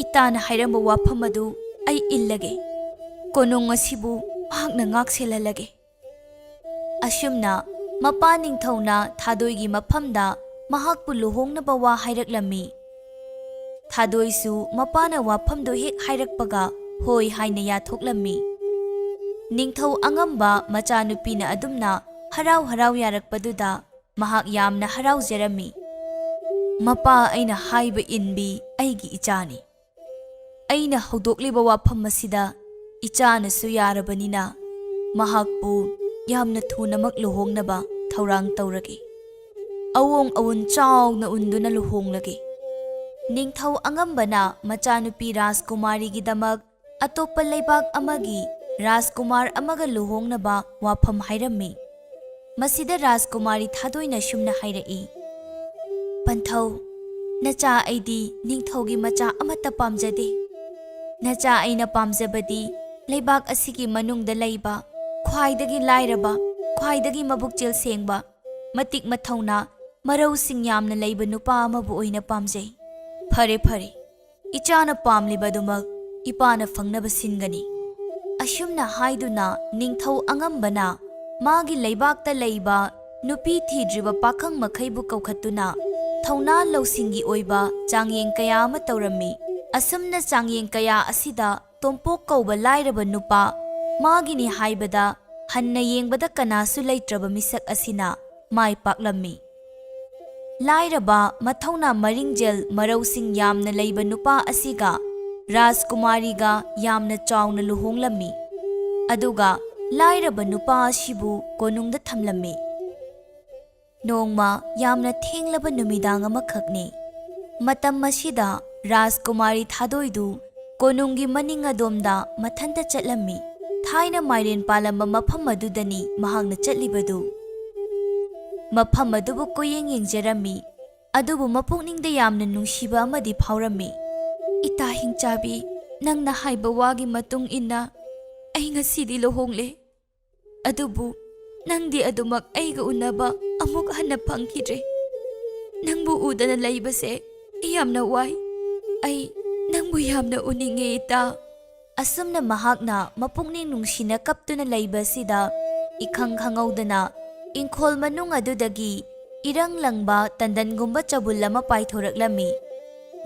ꯏꯇꯥꯅ ꯍꯥꯏꯔꯝꯕ ꯋꯥꯐꯝ ꯑꯗꯨ ꯑꯩ ꯏꯜꯂꯒꯦ꯫ ꯀꯣꯅꯨꯡ ꯑꯁꯤꯕꯨ ꯃꯍꯥꯛꯅ ꯉꯥꯛ ꯁꯦꯜꯍꯜꯂꯒꯦ"꯫ ꯑꯁꯨꯝꯅ ꯃꯄꯥ ꯅꯤꯡꯊꯧꯅ ꯊꯥꯗꯣꯏꯒꯤ ꯃꯐꯝꯗ ꯃꯍꯥꯛꯄꯨ ꯂꯨꯍꯣꯡꯅꯕ ꯋꯥ ꯍꯥꯏꯔꯛꯂꯝꯃꯤ꯫ ꯊꯥꯗꯣꯏꯁꯨ ꯃꯄꯥꯅ ꯋꯥꯐꯝꯗꯨ ꯍꯦꯛ ꯍꯥꯏꯔꯛꯄꯒ ꯍꯣꯏ ꯍꯥꯏꯅ ꯌꯥꯊꯣꯛꯂꯝꯃꯤ꯫ ꯅꯤꯡꯊꯧ ꯑꯉꯝꯕ ꯃꯆꯥꯅꯨꯄꯤꯅ ꯑꯗꯨꯝꯅ ꯍꯔꯥꯎ ꯍꯔꯥꯎ ꯌꯥꯔꯛꯄꯗꯨꯗ ꯃꯍꯥꯛ ꯌꯥꯝꯅ ꯍꯔꯥꯎꯖꯔꯝꯃꯤ꯫ "ꯃꯄꯥ ꯑꯩꯅ ꯍꯥꯏꯕ ꯏꯟꯕꯤ ꯑꯩꯒꯤ ꯏꯆꯥꯅꯤ꯫ ꯑꯩꯅ ꯍꯧꯗꯣꯛꯂꯤꯕ ꯋꯥꯐꯝ ꯑꯁꯤꯗ ꯏꯆꯥꯅꯁꯨ ꯌꯥꯔꯕꯅꯤꯅ ꯃꯍꯥꯛꯄꯨ ꯌꯥꯝꯅ ꯊꯨꯅꯃꯛ ꯂꯨꯍꯣꯡꯅꯕ ꯊꯧꯔꯥꯡ ꯇꯧꯔꯒꯦ꯫ ꯑꯋꯣꯡ ꯑꯋꯨꯟ ꯆꯥꯎꯅ ꯎꯟꯗꯨꯅ ꯂꯨꯍꯣꯡꯂꯒꯦ"꯫ ꯅꯤꯡꯊꯧ ꯑꯉꯝꯕꯅ ꯃꯆꯥꯅꯨꯄꯤ ꯔꯥꯖꯀꯨꯃꯥꯔꯤꯒꯤꯗꯃꯛ ꯑꯇꯣꯞꯄ ꯂꯩꯕꯥꯛ ꯑꯃꯒꯤ ꯔꯥꯖꯀꯨꯃꯥꯔ ꯑꯃꯒ ꯂꯨꯍꯣꯡꯅꯕ ꯋꯥꯐꯝ ꯍꯥꯏꯔꯝꯃꯤ꯫ ꯃꯁꯤꯗ ꯔꯥꯖꯀꯨꯃꯥꯔꯤ ꯊꯥꯗꯣꯏꯅ ꯁꯨꯝꯅ ꯍꯥꯏꯔꯛꯏ, "ꯄꯟꯊꯧ, ꯅꯆꯥ ꯑꯩꯗꯤ ꯅꯤꯡꯊꯧꯒꯤ ꯃꯆꯥ ꯑꯃꯠꯇ ꯄꯥꯝꯖꯗꯦ꯫ ꯅꯆꯥ ꯑꯩꯅ ꯄꯥꯝꯖꯕꯗꯤ ꯂꯩꯕꯥꯛ ꯑꯁꯤꯒꯤ ꯃꯅꯨꯡꯗ ꯂꯩꯕ ꯈ꯭ꯋꯥꯏꯗꯒꯤ ꯂꯥꯏꯔꯕ, ꯈ꯭ꯋꯥꯏꯗꯒꯤ ꯃꯕꯨꯛꯆꯦꯜ ꯁꯦꯡꯕ, ꯃꯇꯤꯛ ꯃꯊꯧꯅꯥ, ꯃꯔꯧꯁꯤꯡ ꯌꯥꯝꯅ ꯂꯩꯕ ꯅꯨꯄꯥ ꯑꯃꯕꯨ ꯑꯣꯏꯅ ꯄꯥꯝꯖꯩ"꯫ "ꯐꯔꯦ, ꯐꯔꯦ, ꯏꯆꯥꯅ ꯄꯥꯝꯂꯤꯕꯗꯨꯃꯛ ꯏꯄꯥꯅ ꯐꯪꯅꯕ ꯁꯤꯟꯒꯅꯤ"꯫ ꯑꯁꯨꯝꯅ ꯍꯥꯏꯗꯨꯅ ꯅꯤꯡꯊꯧ ꯑꯉꯝꯕꯅ ꯃꯥꯒꯤ ꯂꯩꯕꯥꯛꯇ ꯂꯩꯕ ꯅꯨꯄꯤ ꯊꯤꯗ꯭ꯔꯤꯕ ꯄꯥꯈꯪ ꯃꯈꯩꯕꯨ ꯀꯧꯈꯠꯇꯨꯅ ꯊꯧꯅꯥ ꯂꯧꯁꯤꯡꯒꯤ ꯑꯣꯏꯕ ꯆꯥꯡꯌꯦꯡ ꯀꯌꯥ ꯑꯃ ꯇꯧꯔꯝꯃꯤ꯫ ꯑꯁꯨꯝꯅ ꯆꯥꯡꯌꯦꯡ ꯀꯌꯥ ꯑꯁꯤꯗ ꯇꯣꯝꯄꯣꯛ ꯀꯧꯕ ꯂꯥꯏꯔꯕ ꯅꯨꯄꯥ, ꯃꯥꯒꯤꯅꯤ ꯍꯥꯏꯕꯗ ꯍꯟꯅ ꯌꯦꯡꯕꯗ ꯀꯅꯥꯁꯨ ꯂꯩꯇ꯭ꯔꯕ ꯃꯤꯁꯛ ꯑꯁꯤꯅ ꯃꯥꯏ ꯄꯥꯛꯂꯝꯃꯤ꯫ ꯂꯥꯏꯔꯕ, ꯃꯊꯧꯅꯥ ꯃꯔꯤꯡꯖꯦꯜ, ꯃꯔꯧꯁꯤꯡ ꯌꯥꯝꯅ ꯂꯩꯕ ꯅꯨꯄꯥ ꯑꯁꯤꯒ ꯔꯥꯖꯀꯨꯃꯥꯔꯤꯒ ꯌꯥꯝꯅ ꯆꯥꯎꯅ ꯂꯨꯍꯣꯡꯂꯝꯃꯤ꯫ ꯑꯗꯨꯒ ꯂꯥꯏꯔꯕ ꯅꯨꯄꯥ ꯑꯁꯤꯕꯨ ꯀꯣꯅꯨꯡꯗ ꯊꯝꯂꯝꯃꯤ꯫ ꯅꯣꯡꯃ ꯌꯥꯝꯅ ꯊꯦꯡꯂꯕ ꯅꯨꯃꯤꯗꯥꯡ ꯑꯃꯈꯛꯅꯤ꯫ ꯃꯇꯝ ꯑꯁꯤꯗ ꯔꯥꯖꯀꯨꯃꯥꯔꯤ ꯊꯥꯗꯣꯏꯗꯨ ꯀꯣꯅꯨꯡꯒꯤ ꯃꯅꯤꯡ ꯑꯗꯣꯝꯗ ꯃꯊꯟꯇ ꯆꯠꯂꯝꯃꯤ꯫ ꯊꯥꯏꯅ ꯃꯥꯏꯔꯦꯟ ꯄꯥꯜꯂꯝꯕ ꯃꯐꯝ ꯑꯗꯨꯗꯅꯤ ꯃꯍꯥꯛꯅ ꯆꯠꯂꯤꯕꯗꯨ꯫ ꯃꯐꯝ ꯑꯗꯨꯕꯨ ꯀꯣꯏꯌꯦꯡ ꯌꯦꯡꯖꯔꯝꯃꯤ꯫ ꯑꯗꯨꯕꯨ ꯃꯄꯨꯛꯅꯤꯡꯗ ꯌꯥꯝꯅ ꯅꯨꯡꯁꯤꯕ ꯑꯃꯗꯤ ꯐꯥꯎꯔꯝꯃꯤ꯫ "ꯏꯇꯥ ꯍꯤꯡꯆꯥꯕꯤ, ꯅꯪꯅ ꯍꯥꯏꯕ ꯋꯥꯒꯤ ꯃꯇꯨꯡ ꯏꯟꯅ ꯑꯩ ꯉꯁꯤꯗꯤ ꯂꯨꯍꯣꯡꯂꯦ꯫ ꯑꯗꯨꯕꯨ ꯅꯪꯗꯤ ꯑꯗꯨꯃꯛ ꯑꯩꯒ ꯎꯅꯕ ꯑꯃꯨꯛ ꯍꯟꯅ ꯐꯪꯈꯤꯗ꯭ꯔꯦ꯫ ꯅꯪꯕꯨ ꯎꯗꯅ ꯂꯩꯕꯁꯦ ꯑꯩ ꯌꯥꯝꯅ ꯋꯥꯏ꯫ ꯑꯩ ꯅꯪꯕꯨ ꯌꯥꯝꯅ ꯎꯅꯤꯡꯉꯦ, ꯏꯇꯥ꯫" ꯑꯁꯨꯝꯅ ꯃꯍꯥꯛꯅ ꯃꯄꯨꯛꯅꯤꯡ ꯅꯨꯡꯁꯤꯅ ꯀꯞꯇꯨꯅ ꯂꯩꯕ ꯑꯁꯤꯗ, ꯏꯈꯪ ꯈꯪꯍꯧꯗꯅ ꯏꯪꯈꯣꯜ ꯃꯅꯨꯡ ꯑꯗꯨꯗꯒꯤ ꯏꯔꯪ ꯂꯪꯕ ꯇꯟꯗꯟꯒꯨꯝꯕ ꯆꯕꯨꯜ ꯑꯃ ꯄꯥꯏꯊꯣꯔꯛꯂꯝꯃꯤ꯫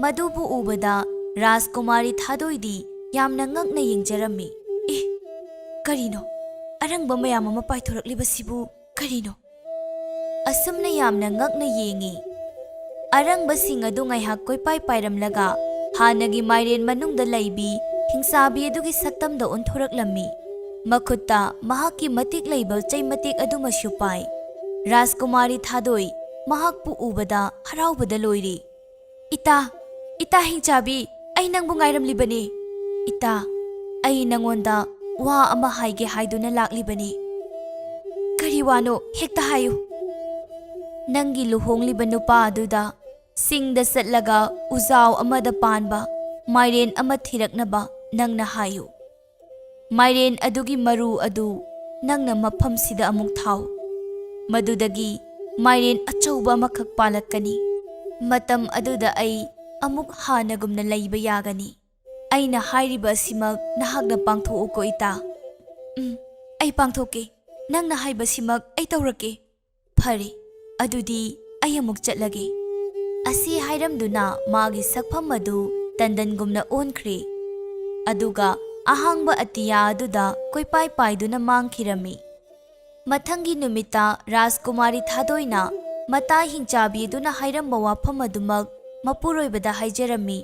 ꯃꯗꯨꯕꯨ ꯎꯕꯗ ꯔꯥꯖꯀꯨꯃꯥꯔꯤ ꯊꯥꯗꯣꯏꯗꯤ ꯌꯥꯝꯅ ꯉꯛꯅ ꯌꯦꯡꯖꯔꯝꯃꯤ꯫ "ꯑꯦ, ꯀꯔꯤꯅꯣ? ꯑꯔꯪꯕ ꯃꯌꯥꯝ ꯑꯃ ꯄꯥꯏꯊꯣꯔꯛꯂꯤꯕꯁꯤꯕꯨ ꯀꯔꯤꯅꯣ?" ꯑꯁꯨꯝꯅ ꯌꯥꯝꯅ ꯉꯛꯅ ꯌꯦꯡꯉꯤ꯫ ꯑꯔꯪꯕꯁꯤꯡ ꯑꯗꯨ ꯉꯥꯏꯍꯥꯛ ꯀꯣꯏꯄꯥꯏ ꯄꯥꯏꯔꯝꯂꯒ ꯍꯥꯟꯅꯒꯤ ꯃꯥꯏꯔꯦꯟ ꯃꯅꯨꯡꯗ ꯂꯩꯕꯤ ꯍꯤꯡꯆꯥꯕꯤ ꯑꯗꯨꯒꯤ ꯁꯛꯇꯝꯗ ꯑꯣꯟꯊꯣꯔꯛꯂꯝꯃꯤ꯫ ꯃꯈꯨꯠꯇ ꯃꯍꯥꯛꯀꯤ ꯃꯇꯤꯛ ꯂꯩꯕ ꯆꯩ ꯃꯇꯦꯛ ꯑꯗꯨꯃꯁꯨ ꯄꯥꯏ꯫ ꯔꯥꯖꯀꯨꯃꯥꯔꯤ ꯊꯥꯗꯣꯏ ꯃꯍꯥꯛꯄꯨ ꯎꯕꯗ ꯍꯔꯥꯎꯕꯗ ꯂꯣꯏꯔꯤ꯫ "ꯏꯇꯥ, ꯏꯇꯥ ꯍꯤꯡꯆꯥꯕꯤ, ꯑꯩ ꯅꯪꯕꯨ ꯉꯥꯏꯔꯝꯂꯤꯕꯅꯤ꯫ ꯏꯇꯥ, ꯑꯩ ꯅꯪꯉꯣꯟꯗ ꯋꯥ ꯑꯃ ꯍꯥꯏꯒꯦ ꯍꯥꯏꯗꯨꯅ ꯂꯥꯛꯂꯤꯕꯅꯤ꯫" "ꯀꯔꯤ ꯋꯥꯅꯣ? ꯍꯦꯛꯇ ꯍꯥꯏꯌꯨ꯫" "ꯅꯪꯒꯤ ꯂꯨꯍꯣꯡꯂꯤꯕ ꯅꯨꯄꯥ ꯑꯗꯨꯗ ꯆꯤꯡꯗ ꯆꯠꯂꯒ ꯎꯖꯥꯎ ꯑꯃꯗ ꯄꯥꯟꯕ ꯃꯥꯏꯔꯦꯟ ꯑꯃ ꯊꯤꯔꯛꯅꯕ ꯅꯪꯅ ꯍꯥꯏꯌꯨ꯫ ꯃꯥꯏꯔꯦꯟ ꯑꯗꯨꯒꯤ ꯃꯔꯨ ꯑꯗꯨ ꯅꯪꯅ ꯃꯐꯝꯁꯤꯗ ꯑꯃꯨꯛ ꯊꯥꯎ꯫ ꯃꯗꯨꯗꯒꯤ ꯃꯥꯏꯔꯦꯟ ꯑꯆꯧꯕ ꯑꯃꯈꯛ ꯄꯥꯜꯂꯛꯀꯅꯤ꯫ ꯃꯇꯝ ꯑꯗꯨꯗ ꯑꯩ ꯑꯃꯨꯛ ꯍꯥꯟꯅꯒꯨꯝꯅ ꯂꯩꯕ ꯌꯥꯒꯅꯤ꯫ ꯑꯩꯅ ꯍꯥꯏꯔꯤꯕ ꯑꯁꯤꯃꯛ ꯅꯍꯥꯛꯅ ꯄꯥꯡꯊꯣꯛꯎꯀꯣ, ꯏꯇꯥ꯫" "ꯎꯝ, ꯑꯩ ꯄꯥꯡꯊꯣꯛꯀꯦ꯫ ꯅꯪꯅ ꯍꯥꯏꯕꯁꯤꯃꯛ ꯑꯩ ꯇꯧꯔꯛꯀꯦ꯫" "ꯐꯔꯦ, ꯑꯗꯨꯗꯤ ꯑꯩ ꯑꯃꯨꯛ ꯆꯠꯂꯒꯦ꯫" ꯑꯁꯤ ꯍꯥꯏꯔꯝꯗꯨꯅ ꯃꯥꯒꯤ ꯁꯛꯐꯝ ꯑꯗꯨ ꯇꯟꯗꯟꯒꯨꯝꯅ ꯑꯣꯟꯈ꯭ꯔꯦ꯫ ꯑꯗꯨꯒ ꯑꯍꯥꯡꯕ ꯑꯇꯤꯌꯥ ꯑꯗꯨꯗ ꯀꯣꯏꯄꯥꯏ ꯄꯥꯏꯗꯨꯅ ꯃꯥꯡꯈꯤꯔꯝꯃꯤ꯫ ꯃꯊꯪꯒꯤ ꯅꯨꯃꯤꯠꯇ ꯔꯥꯖꯀꯨꯃꯥꯔꯤ ꯊꯥꯗꯣꯏꯅ ꯃꯇꯥ ꯍꯤꯡꯆꯥꯕꯤ ꯑꯗꯨꯅ ꯍꯥꯏꯔꯝꯕ ꯋꯥꯐꯝ ꯑꯗꯨꯃꯛ ꯃꯄꯨꯔꯣꯏꯕꯗ ꯍꯥꯏꯖꯔꯝꯃꯤ꯫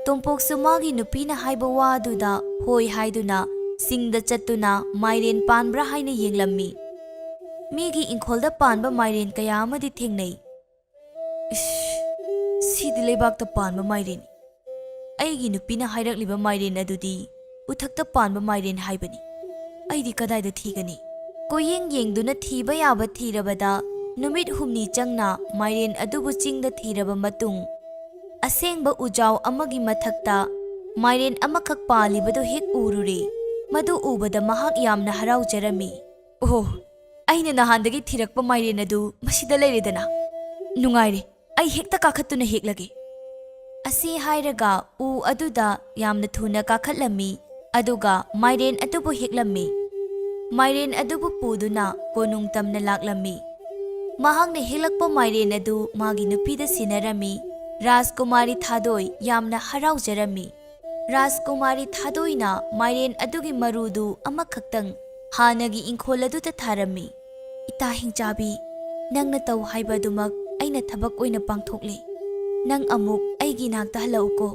ꯇꯣꯝꯄꯣꯛꯁꯨ ꯃꯥꯒꯤ ꯅꯨꯄꯤꯅ ꯍꯥꯏꯕ ꯋꯥ ꯑꯗꯨꯗ ꯍꯣꯏ ꯍꯥꯏꯗꯨꯅ ꯆꯤꯡꯗ ꯆꯠꯇꯨꯅ ꯃꯥꯏꯔꯦꯟ ꯄꯥꯟꯕ꯭ꯔꯥ ꯍꯥꯏꯅ ꯌꯦꯡꯂꯝꯃꯤ꯫ ꯃꯤꯒꯤ ꯏꯪꯈꯣꯜꯗ ꯄꯥꯟꯕ ꯃꯥꯏꯔꯦꯟ ꯀꯌꯥ ꯑꯃꯗꯤ ꯊꯦꯡꯅꯩ꯫ "ꯏꯁ, ꯁꯤꯗꯤ ꯂꯩꯕꯥꯛꯇ ꯄꯥꯟꯕ ꯃꯥꯏꯔꯦꯟ꯫ ꯑꯩꯒꯤ ꯅꯨꯄꯤꯅ ꯍꯥꯏꯔꯛꯂꯤꯕ ꯃꯥꯏꯔꯦꯟ ꯑꯗꯨꯗꯤ ꯎꯊꯛꯇ ꯄꯥꯟꯕ ꯃꯥꯏꯔꯦꯟ ꯍꯥꯏꯕꯅꯤ꯫ ꯑꯩꯗꯤ ꯀꯗꯥꯏꯗ ꯊꯤꯒꯅꯤ?" ꯀꯣꯏꯌꯦꯡ ꯌꯦꯡꯗꯨꯅ ꯊꯤꯕ ꯌꯥꯕ ꯊꯤꯔꯕꯗ ꯅꯨꯃꯤꯠ ꯍꯨꯝꯅꯤ ꯆꯪꯅ ꯃꯥꯏꯔꯦꯟ ꯑꯗꯨꯕꯨ ꯆꯤꯡꯗ ꯊꯤꯔꯕ ꯃꯇꯨꯡ, ꯑꯁꯦꯡꯕ ꯎꯖꯥꯎ ꯑꯃꯒꯤ ꯃꯊꯛꯇ ꯃꯥꯏꯔꯦꯟ ꯑꯃꯈꯛ ꯄꯥꯜꯂꯤꯕꯗꯨ ꯍꯦꯛ ꯎꯔꯨꯔꯦ꯫ ꯃꯗꯨ ꯎꯕꯗ ꯃꯍꯥꯛ ꯌꯥꯝꯅ ꯍꯔꯥꯎꯖꯔꯝꯃꯤ꯫ "ꯑꯣꯍꯣ, ꯑꯩꯅ ꯅꯍꯥꯟꯗꯒꯤ ꯊꯤꯔꯛꯄ ꯃꯥꯏꯔꯦꯟ ꯑꯗꯨ ꯃꯁꯤꯗ ꯂꯩꯔꯦꯗꯅ꯫ ꯅꯨꯡꯉꯥꯏꯔꯦ, ꯑꯩ ꯍꯦꯛꯇ ꯀꯥꯈꯠꯇꯨꯅ ꯍꯦꯛꯂꯒꯦ꯫" ꯑꯁꯤ ꯍꯥꯏꯔꯒ ꯎ ꯑꯗꯨꯗ ꯌꯥꯝꯅ ꯊꯨꯅ ꯀꯥꯈꯠꯂꯝꯃꯤ, ꯑꯗꯨꯒ ꯃꯥꯏꯔꯦꯟ ꯑꯗꯨꯕꯨ ꯍꯦꯛꯂꯝꯃꯤ꯫ ꯃꯥꯏꯔꯦꯟ ꯑꯗꯨꯕꯨ ꯄꯨꯗꯨꯅ ꯀꯣꯅꯨꯡ ꯇꯝꯅ ꯂꯥꯛꯂꯝꯃꯤ꯫ ꯃꯍꯥꯛꯅ ꯍꯦꯛꯂꯛꯄ ꯃꯥꯏꯔꯦꯟ ꯑꯗꯨ ꯃꯥꯒꯤ ꯅꯨꯄꯤꯗ ꯁꯤꯟꯅꯔꯝꯃꯤ꯫ ꯔꯥꯖꯀꯨꯃꯥꯔꯤ ꯊꯥꯗꯣꯏ ꯌꯥꯝꯅ ꯍꯔꯥꯎꯖꯔꯝꯃꯤ꯫ ꯔꯥꯖꯀꯨꯃꯥꯔꯤ ꯊꯥꯗꯣꯏꯅ ꯃꯥꯏꯔꯦꯟ ꯑꯗꯨꯒꯤ ꯃꯔꯨꯗꯨ ꯑꯃꯈꯛꯇꯪ ꯍꯥꯟꯅꯒꯤ ꯏꯪꯈꯣꯜ ꯑꯗꯨꯗ ꯊꯥꯔꯝꯃꯤ꯫ "ꯏꯇꯥ ꯍꯤꯡꯆꯥꯕꯤ, ꯅꯪꯅ ꯇꯧ ꯍꯥꯏꯕ ꯑꯗꯨꯃꯛ ꯑꯩꯅ ꯊꯕꯛ ꯑꯣꯏꯅ ꯄꯥꯡꯊꯣꯛꯂꯦ꯫ ꯅꯪ ꯑꯃꯨꯛ ꯑꯩꯒꯤ ꯏꯅꯥꯛꯇ ꯍꯜꯂꯛꯎꯀꯣ꯫"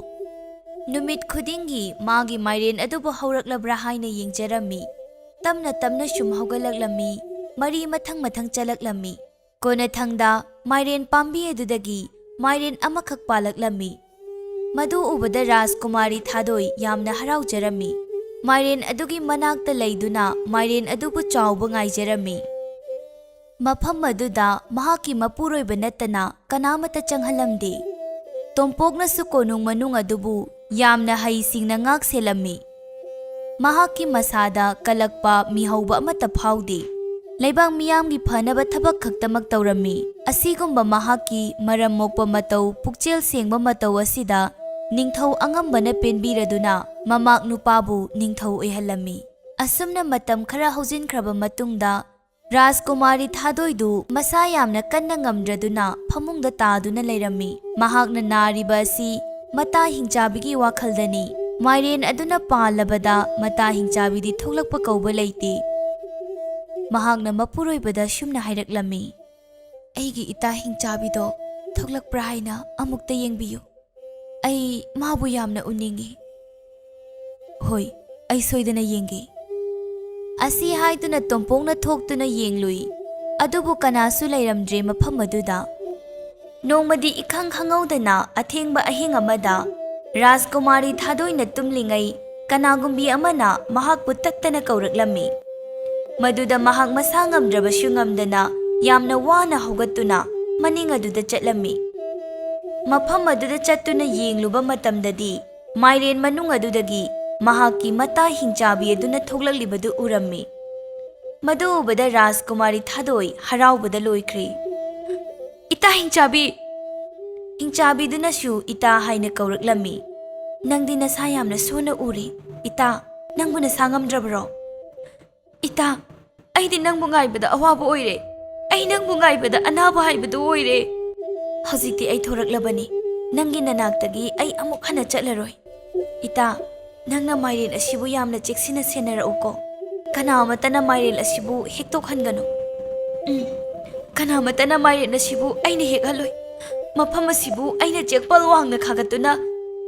ꯅꯨꯃꯤꯠ ꯈꯨꯗꯤꯡꯒꯤ ꯃꯥꯒꯤ ꯃꯥꯏꯔꯦꯟ ꯑꯗꯨꯕꯨ ꯍꯧꯔꯛꯂꯕ꯭ꯔꯥ ꯍꯥꯏꯅ ꯌꯦꯡꯖꯔꯝꯃꯤ꯫ ꯇꯞꯅ ꯇꯞꯅ ꯁꯨꯝ ꯍꯧꯒꯠꯂꯛꯂꯝꯃꯤ꯫ ꯃꯔꯤ ꯃꯊꯪ ꯃꯊꯪ ꯆꯠꯂꯛꯂꯝꯃꯤ꯫ ꯀꯣꯟꯅꯊꯪꯗ ꯃꯥꯏꯔꯦꯟ ꯄꯥꯝꯕꯤ ꯑꯗꯨꯗꯒꯤ ꯃꯥꯏꯔꯦꯟ ꯑꯃꯈꯛ ꯄꯥꯜꯂꯛꯂꯝꯃꯤ꯫ ꯃꯗꯨ ꯎꯕꯗ ꯔꯥꯖꯀꯨꯃꯥꯔꯤ ꯊꯥꯗꯣꯏ ꯌꯥꯝꯅ ꯍꯔꯥꯎꯖꯔꯝꯃꯤ꯫ ꯃꯥꯏꯔꯦꯟ ꯑꯗꯨꯒꯤ ꯃꯅꯥꯛꯇ ꯂꯩꯗꯨꯅ ꯃꯥꯏꯔꯦꯟ ꯑꯗꯨꯕꯨ ꯆꯥꯎꯕ ꯉꯥꯏꯖꯔꯝꯃꯤ꯫ ꯃꯐꯝ ꯑꯗꯨꯗ ꯃꯍꯥꯛꯀꯤ ꯃꯄꯨꯔꯣꯏꯕ ꯅꯠꯇꯅ ꯀꯅꯥꯃꯠꯇ ꯆꯪꯍꯜꯂꯝꯗꯦ꯫ ꯇꯣꯝꯄꯣꯛꯅꯁꯨ ꯀꯣꯅꯨꯡ ꯃꯅꯨꯡ ꯑꯗꯨꯕꯨ ꯌꯥꯝꯅ ꯍꯩꯁꯤꯡꯅ ꯉꯥꯛ ꯁꯦꯜꯂꯝꯃꯤ꯫ ꯃꯍꯥꯛꯀꯤ ꯃꯁꯥꯗ ꯀꯜꯂꯛꯄ ꯃꯤꯍꯧꯕ ꯑꯃꯠꯇ ꯐꯥꯎꯗꯦ꯫ ꯂꯩꯕꯥꯛ ꯃꯤꯌꯥꯝꯒꯤ ꯐꯅꯕ ꯊꯕꯛ ꯈꯛꯇꯃꯛ ꯇꯧꯔꯝꯃꯤ꯫ ꯑꯁꯤꯒꯨꯝꯕ ꯃꯍꯥꯛꯀꯤ ꯃꯔꯝ ꯃꯣꯛꯄ ꯃꯇꯧ, ꯄꯨꯛꯆꯦꯜ ꯁꯦꯡꯕ ꯃꯇꯧ ꯑꯁꯤꯗ ꯅꯤꯡꯊꯧ ꯑꯉꯝꯕꯅ ꯄꯦꯟꯕꯤꯔꯗꯨꯅ ꯃꯃꯥꯛ ꯅꯨꯄꯥꯕꯨ ꯅꯤꯡꯊꯧ ꯑꯣꯏꯍꯜꯂꯝꯃꯤ꯫ ꯑꯁꯨꯝꯅ ꯃꯇꯝ ꯈꯔ ꯍꯧꯖꯤꯟꯈ꯭ꯔꯕ ꯃꯇꯨꯡꯗ ꯔꯥꯖꯀꯨꯃꯥꯔꯤ ꯊꯥꯗꯣꯏꯗꯨ ꯃꯁꯥ ꯌꯥꯝꯅ ꯀꯟꯅ ꯉꯝꯗ꯭ꯔꯗꯨꯅ ꯐꯃꯨꯡꯗ ꯇꯥꯗꯨꯅ ꯂꯩꯔꯝꯃꯤ꯫ ꯃꯍꯥꯛꯅ ꯅꯥꯔꯤꯕ ꯑꯁꯤ ꯃꯇꯥ ꯍꯤꯡꯆꯥꯕꯤꯒꯤ ꯋꯥꯈꯜꯗꯅꯤ꯫ ꯃꯥꯏꯔꯦꯟ ꯑꯗꯨꯅ ꯄꯥꯜꯂꯕꯗ ꯃꯇꯥ ꯍꯤꯡꯆꯥꯕꯤꯗꯤ ꯊꯣꯛꯂꯛꯄ ꯀꯧꯕ ꯂꯩꯇꯦ꯫ ꯃꯍꯥꯛꯅ ꯃꯄꯨꯔꯣꯏꯕꯗ ꯁꯨꯝꯅ ꯍꯥꯏꯔꯛꯂꯝꯃꯤ, "ꯑꯩꯒꯤ ꯏꯇꯥ ꯍꯤꯡꯆꯥꯕꯤꯗꯣ ꯊꯣꯛꯂꯛꯄ꯭ꯔꯥ ꯍꯥꯏꯅ ꯑꯃꯨꯛꯇ ꯌꯦꯡꯕꯤꯌꯨ꯫ ꯑꯩ ꯃꯥꯕꯨ ꯌꯥꯝꯅ ꯎꯅꯤꯡꯏ꯫" "ꯍꯣꯏ, ꯑꯩ ꯁꯣꯏꯗꯅ ꯌꯦꯡꯒꯦ꯫ ꯑꯁꯤ ꯍꯥꯏꯗꯨꯅ ꯇꯣꯝꯄꯣꯛꯅ ꯊꯣꯛꯇꯨꯅ ꯌꯦꯡꯂꯨꯏ꯫ ꯑꯗꯨꯕꯨ ꯀꯅꯥꯁꯨ ꯂꯩꯔꯝꯗ꯭ꯔꯦ ꯃꯐꯝ ꯑꯗꯨꯗ꯫ ꯅꯣꯡꯃꯗꯤ ꯏꯈꯪ ꯈꯪꯍꯧꯗꯅ ꯑꯊꯦꯡꯕ ꯑꯍꯤꯡ ꯑꯃꯗ ꯔꯥꯖꯀꯨꯃꯥꯔꯤ ꯊꯥꯗꯣꯏꯅ ꯇꯨꯝꯂꯤꯉꯩ ꯀꯅꯥꯒꯨꯝꯕꯤ ꯑꯃꯅ ꯃꯍꯥꯛꯄꯨ ꯇꯠꯇꯅ ꯀꯧꯔꯛꯂꯝꯃꯤ꯫ ꯃꯗꯨꯗ ꯃꯍꯥꯛ ꯃꯁꯥ ꯉꯝꯗ꯭ꯔꯕꯁꯨ ꯉꯝꯗꯅ ꯌꯥꯝꯅ ꯋꯥꯅ ꯍꯧꯒꯠꯇꯨꯅ ꯃꯅꯤꯡ ꯑꯗꯨꯗ ꯆꯠꯂꯝꯃꯤ꯫ ꯃꯐꯝ ꯑꯗꯨꯗ ꯆꯠꯇꯨꯅ ꯌꯦꯡꯂꯨꯕ ꯃꯇꯝꯗꯗꯤ ꯃꯥꯏꯔꯦꯟ ꯃꯅꯨꯡ ꯑꯗꯨꯗꯒꯤ ꯃꯍꯥꯛꯀꯤ ꯃꯇꯥ ꯍꯤꯡꯆꯥꯕꯤ ꯑꯗꯨꯅ ꯊꯣꯛꯂꯛꯂꯤꯕꯗꯨ ꯎꯔꯝꯃꯤ꯫ ꯃꯗꯨ ꯎꯕꯗ ꯔꯥꯖꯀꯨꯃꯥꯔꯤ ꯊꯥꯗꯣꯏ ꯍꯔꯥꯎꯕꯗ ꯂꯣꯏꯈ꯭ꯔꯦ꯫ "ꯏꯇꯥ ꯍꯤꯡꯆꯥꯕꯤ!" ꯍꯤꯡꯆꯥꯕꯤꯗꯨꯅꯁꯨ "ꯏꯇꯥ" ꯍꯥꯏꯅ ꯀꯧꯔꯛꯂꯝꯃꯤ꯫ "ꯅꯪꯗꯤ ꯅꯁꯥ ꯌꯥꯝꯅ ꯁꯣꯟꯅ ꯎꯔꯤ꯫ ꯏꯇꯥ, ꯅꯪꯕꯨ ꯅꯁꯥ ꯉꯝꯗ꯭ꯔꯕꯔꯣ?" "ꯏꯇꯥ, ꯑꯩꯗꯤ ꯅꯪꯕꯨ ꯉꯥꯏꯕꯗ ꯑꯋꯥꯕ ꯑꯣꯏꯔꯦ꯫ ꯑꯩ ꯅꯪꯕꯨ ꯉꯥꯏꯕꯗ ꯑꯅꯥꯕ ꯍꯥꯏꯕꯗꯨ ꯑꯣꯏꯔꯦ꯫ ꯍꯧꯖꯤꯛꯇꯤ ꯑꯩ ꯊꯣꯔꯛꯂꯕꯅꯤ꯫ ꯅꯪꯒꯤ ꯅꯅꯥꯛꯇꯒꯤ ꯑꯩ ꯑꯃꯨꯛ ꯍꯟꯅ ꯆꯠꯂꯔꯣꯏ꯫ ꯏꯇꯥ, ꯅꯪꯅ ꯃꯥꯏꯔꯦꯟ ꯑꯁꯤꯕꯨ ꯌꯥꯝꯅ ꯆꯦꯛꯁꯤꯟꯅ ꯁꯦꯟꯅꯔꯛꯎꯀꯣ꯫ ꯀꯅꯥ ꯑꯃꯠꯇꯅ ꯃꯥꯏꯔꯦꯟ ꯑꯁꯤꯕꯨ ꯍꯦꯛꯇꯣꯛꯍꯟꯒꯅꯨ꯫ ꯎꯝ, ꯀꯅꯥ ꯑꯃꯠꯇꯅ ꯃꯥꯏꯔꯦꯟ ꯑꯁꯤꯕꯨ ꯑꯩꯅ ꯍꯦꯛꯍꯜꯂꯣꯏ꯫ ꯃꯐꯝ ꯑꯁꯤꯕꯨ ꯑꯩꯅ ꯆꯦꯛꯄꯜ ꯋꯥꯡꯅ ꯈꯥꯒꯠꯇꯨꯅ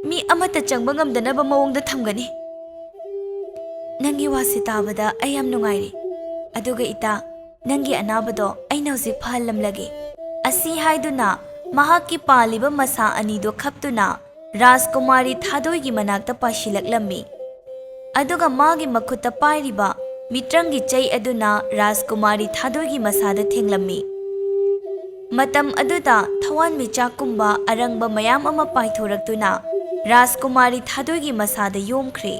ꯃꯤ ꯑꯃꯠꯇ ꯆꯪꯕ ꯉꯝꯗꯅꯕ ꯃꯑꯣꯡꯗ ꯊꯝꯒꯅꯤ꯫ ꯅꯪꯒꯤ ꯋꯥꯁꯤ ꯇꯥꯕꯗ ꯑꯩ ꯌꯥꯝ ꯅꯨꯡꯉꯥꯏꯔꯦ꯫ ꯑꯗꯨꯒ ꯏꯇꯥ, ꯅꯪꯒꯤ ꯑꯅꯥꯕꯗꯣ ꯑꯩꯅ ꯍꯧꯖꯤꯛ ꯐꯍꯜꯂꯝꯂꯒꯦ꯫" ꯑꯁꯤ ꯍꯥꯏꯗꯨꯅ ꯃꯍꯥꯛꯀꯤ ꯄꯥꯜꯂꯤꯕ ꯃꯁꯥ ꯑꯅꯤꯗꯣ ꯈꯞꯇꯨꯅ ꯔꯥꯖꯀꯨꯃꯥꯔꯤ ꯊꯥꯗꯣꯏꯒꯤ ꯃꯅꯥꯛꯇ ꯄꯥꯏꯁꯤꯜꯂꯛꯂꯝꯃꯤ꯫ ꯑꯗꯨꯒ ꯃꯥꯒꯤ ꯃꯈꯨꯠꯇ ꯄꯥꯏꯔꯤꯕ ꯃꯤꯇ꯭ꯔꯪꯒꯤ ꯆꯩ ꯑꯗꯨꯅ ꯔꯥꯖꯀꯨꯃꯥꯔꯤ ꯊꯥꯗꯣꯏꯒꯤ ꯃꯁꯥꯗ ꯊꯦꯡꯂꯝꯃꯤ꯫ ꯃꯇꯝ ꯑꯗꯨꯗ ꯊꯋꯥꯟꯃꯤꯆꯥꯛꯀꯨꯝꯕ ꯑꯔꯪꯕ ꯃꯌꯥꯝ ꯑꯃ ꯄꯥꯏꯊꯣꯔꯛꯇꯨꯅ ꯔꯥꯖꯀꯨꯃꯥꯔꯤ ꯊꯥꯗꯣꯏꯒꯤ ꯃꯁꯥꯗ ꯌꯣꯝꯈ꯭ꯔꯦ꯫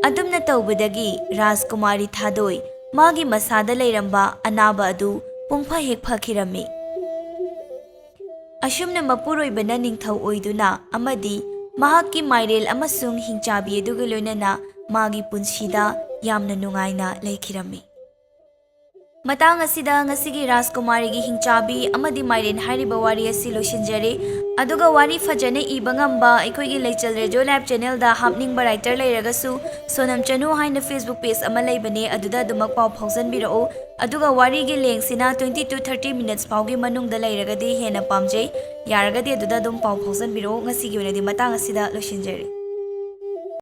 ꯑꯗꯨꯝꯅ ꯇꯧꯕꯗꯒꯤ ꯔꯥꯖꯀꯨꯃꯥꯔꯤ ꯊꯥꯗꯣꯏ ꯃꯥꯒꯤ ꯃꯁꯥꯗ ꯂꯩꯔꯝꯕ ꯑꯅꯥꯕ ꯑꯗꯨ ꯄꯨꯡꯐ ꯍꯦꯛ ꯐꯈꯤꯔꯝꯃꯤ꯫ ꯑꯁꯨꯝꯅ ꯃꯄꯨꯔꯣꯏꯕꯅ ꯅꯤꯡꯊꯧ ꯑꯣꯏꯗꯨꯅ ꯑꯃꯗꯤ ꯃꯍꯥꯛꯀꯤ ꯃꯥꯏꯔꯦꯜ ꯑꯃꯁꯨꯡ ꯍꯤꯡꯆꯥꯕꯤ ꯑꯗꯨꯒ ꯂꯣꯏꯅꯅ ꯃꯥꯒꯤ ꯄꯨꯟꯁꯤꯗ ꯌꯥꯝꯅ ꯅꯨꯡꯉꯥꯏꯅ ꯂꯩꯈꯤꯔꯝꯃꯤ꯫ ꯃꯇꯥꯡ ꯑꯁꯤꯗ ꯉꯁꯤꯒꯤ ꯔꯥꯖꯀꯨꯃꯥꯔꯤꯒꯤ ꯍꯤꯡꯆꯥꯕꯤ ꯑꯃꯗꯤ ꯃꯥꯏꯔꯦꯟ ꯍꯥꯏꯔꯤꯕ ꯋꯥꯔꯤ ꯑꯁꯤ ꯂꯣꯏꯁꯤꯟꯖꯔꯦ꯫ ꯑꯗꯨꯒ ꯋꯥꯔꯤ ꯐꯖꯅ ꯏꯕ ꯉꯝꯕ ꯑꯩꯈꯣꯏꯒꯤ ꯂꯩꯆꯜ ꯔꯦꯗꯤꯑꯣ ꯂꯥꯏꯚ ꯆꯦꯅꯦꯜꯗ ꯍꯥꯞꯅꯤꯡꯕ ꯔꯥꯏꯇꯔ ꯂꯩꯔꯒꯁꯨ ꯁꯣꯅꯝ ꯆꯅꯨ ꯍꯥꯏꯅ Facebook page ꯑꯃ ꯂꯩꯕꯅꯦ, ꯑꯗꯨꯗ ꯑꯗꯨꯃꯛ ꯄꯥꯎ ꯐꯥꯎꯖꯟꯕꯤꯔꯛꯎ꯫ ꯑꯗꯨꯒ ꯋꯥꯔꯤꯒꯤ lengthꯁꯤꯅ twenty to thirty minutes ꯐꯥꯎꯒꯤ ꯃꯅꯨꯡꯗ ꯂꯩꯔꯒꯗꯤ ꯍꯦꯟꯅ ꯄꯥꯝꯖꯩ꯫ ꯌꯥꯔꯒꯗꯤ ꯑꯗꯨꯗ ꯑꯗꯨꯝ ꯄꯥꯎ ꯐꯥꯎꯖꯟꯕꯤꯔꯛꯎ꯫ ꯉꯁꯤꯒꯤ ꯑꯣꯏꯅꯗꯤ ꯃꯇꯥꯡ ꯑꯁꯤꯗ ꯂꯣꯏꯁꯤꯟꯖꯔꯦ꯫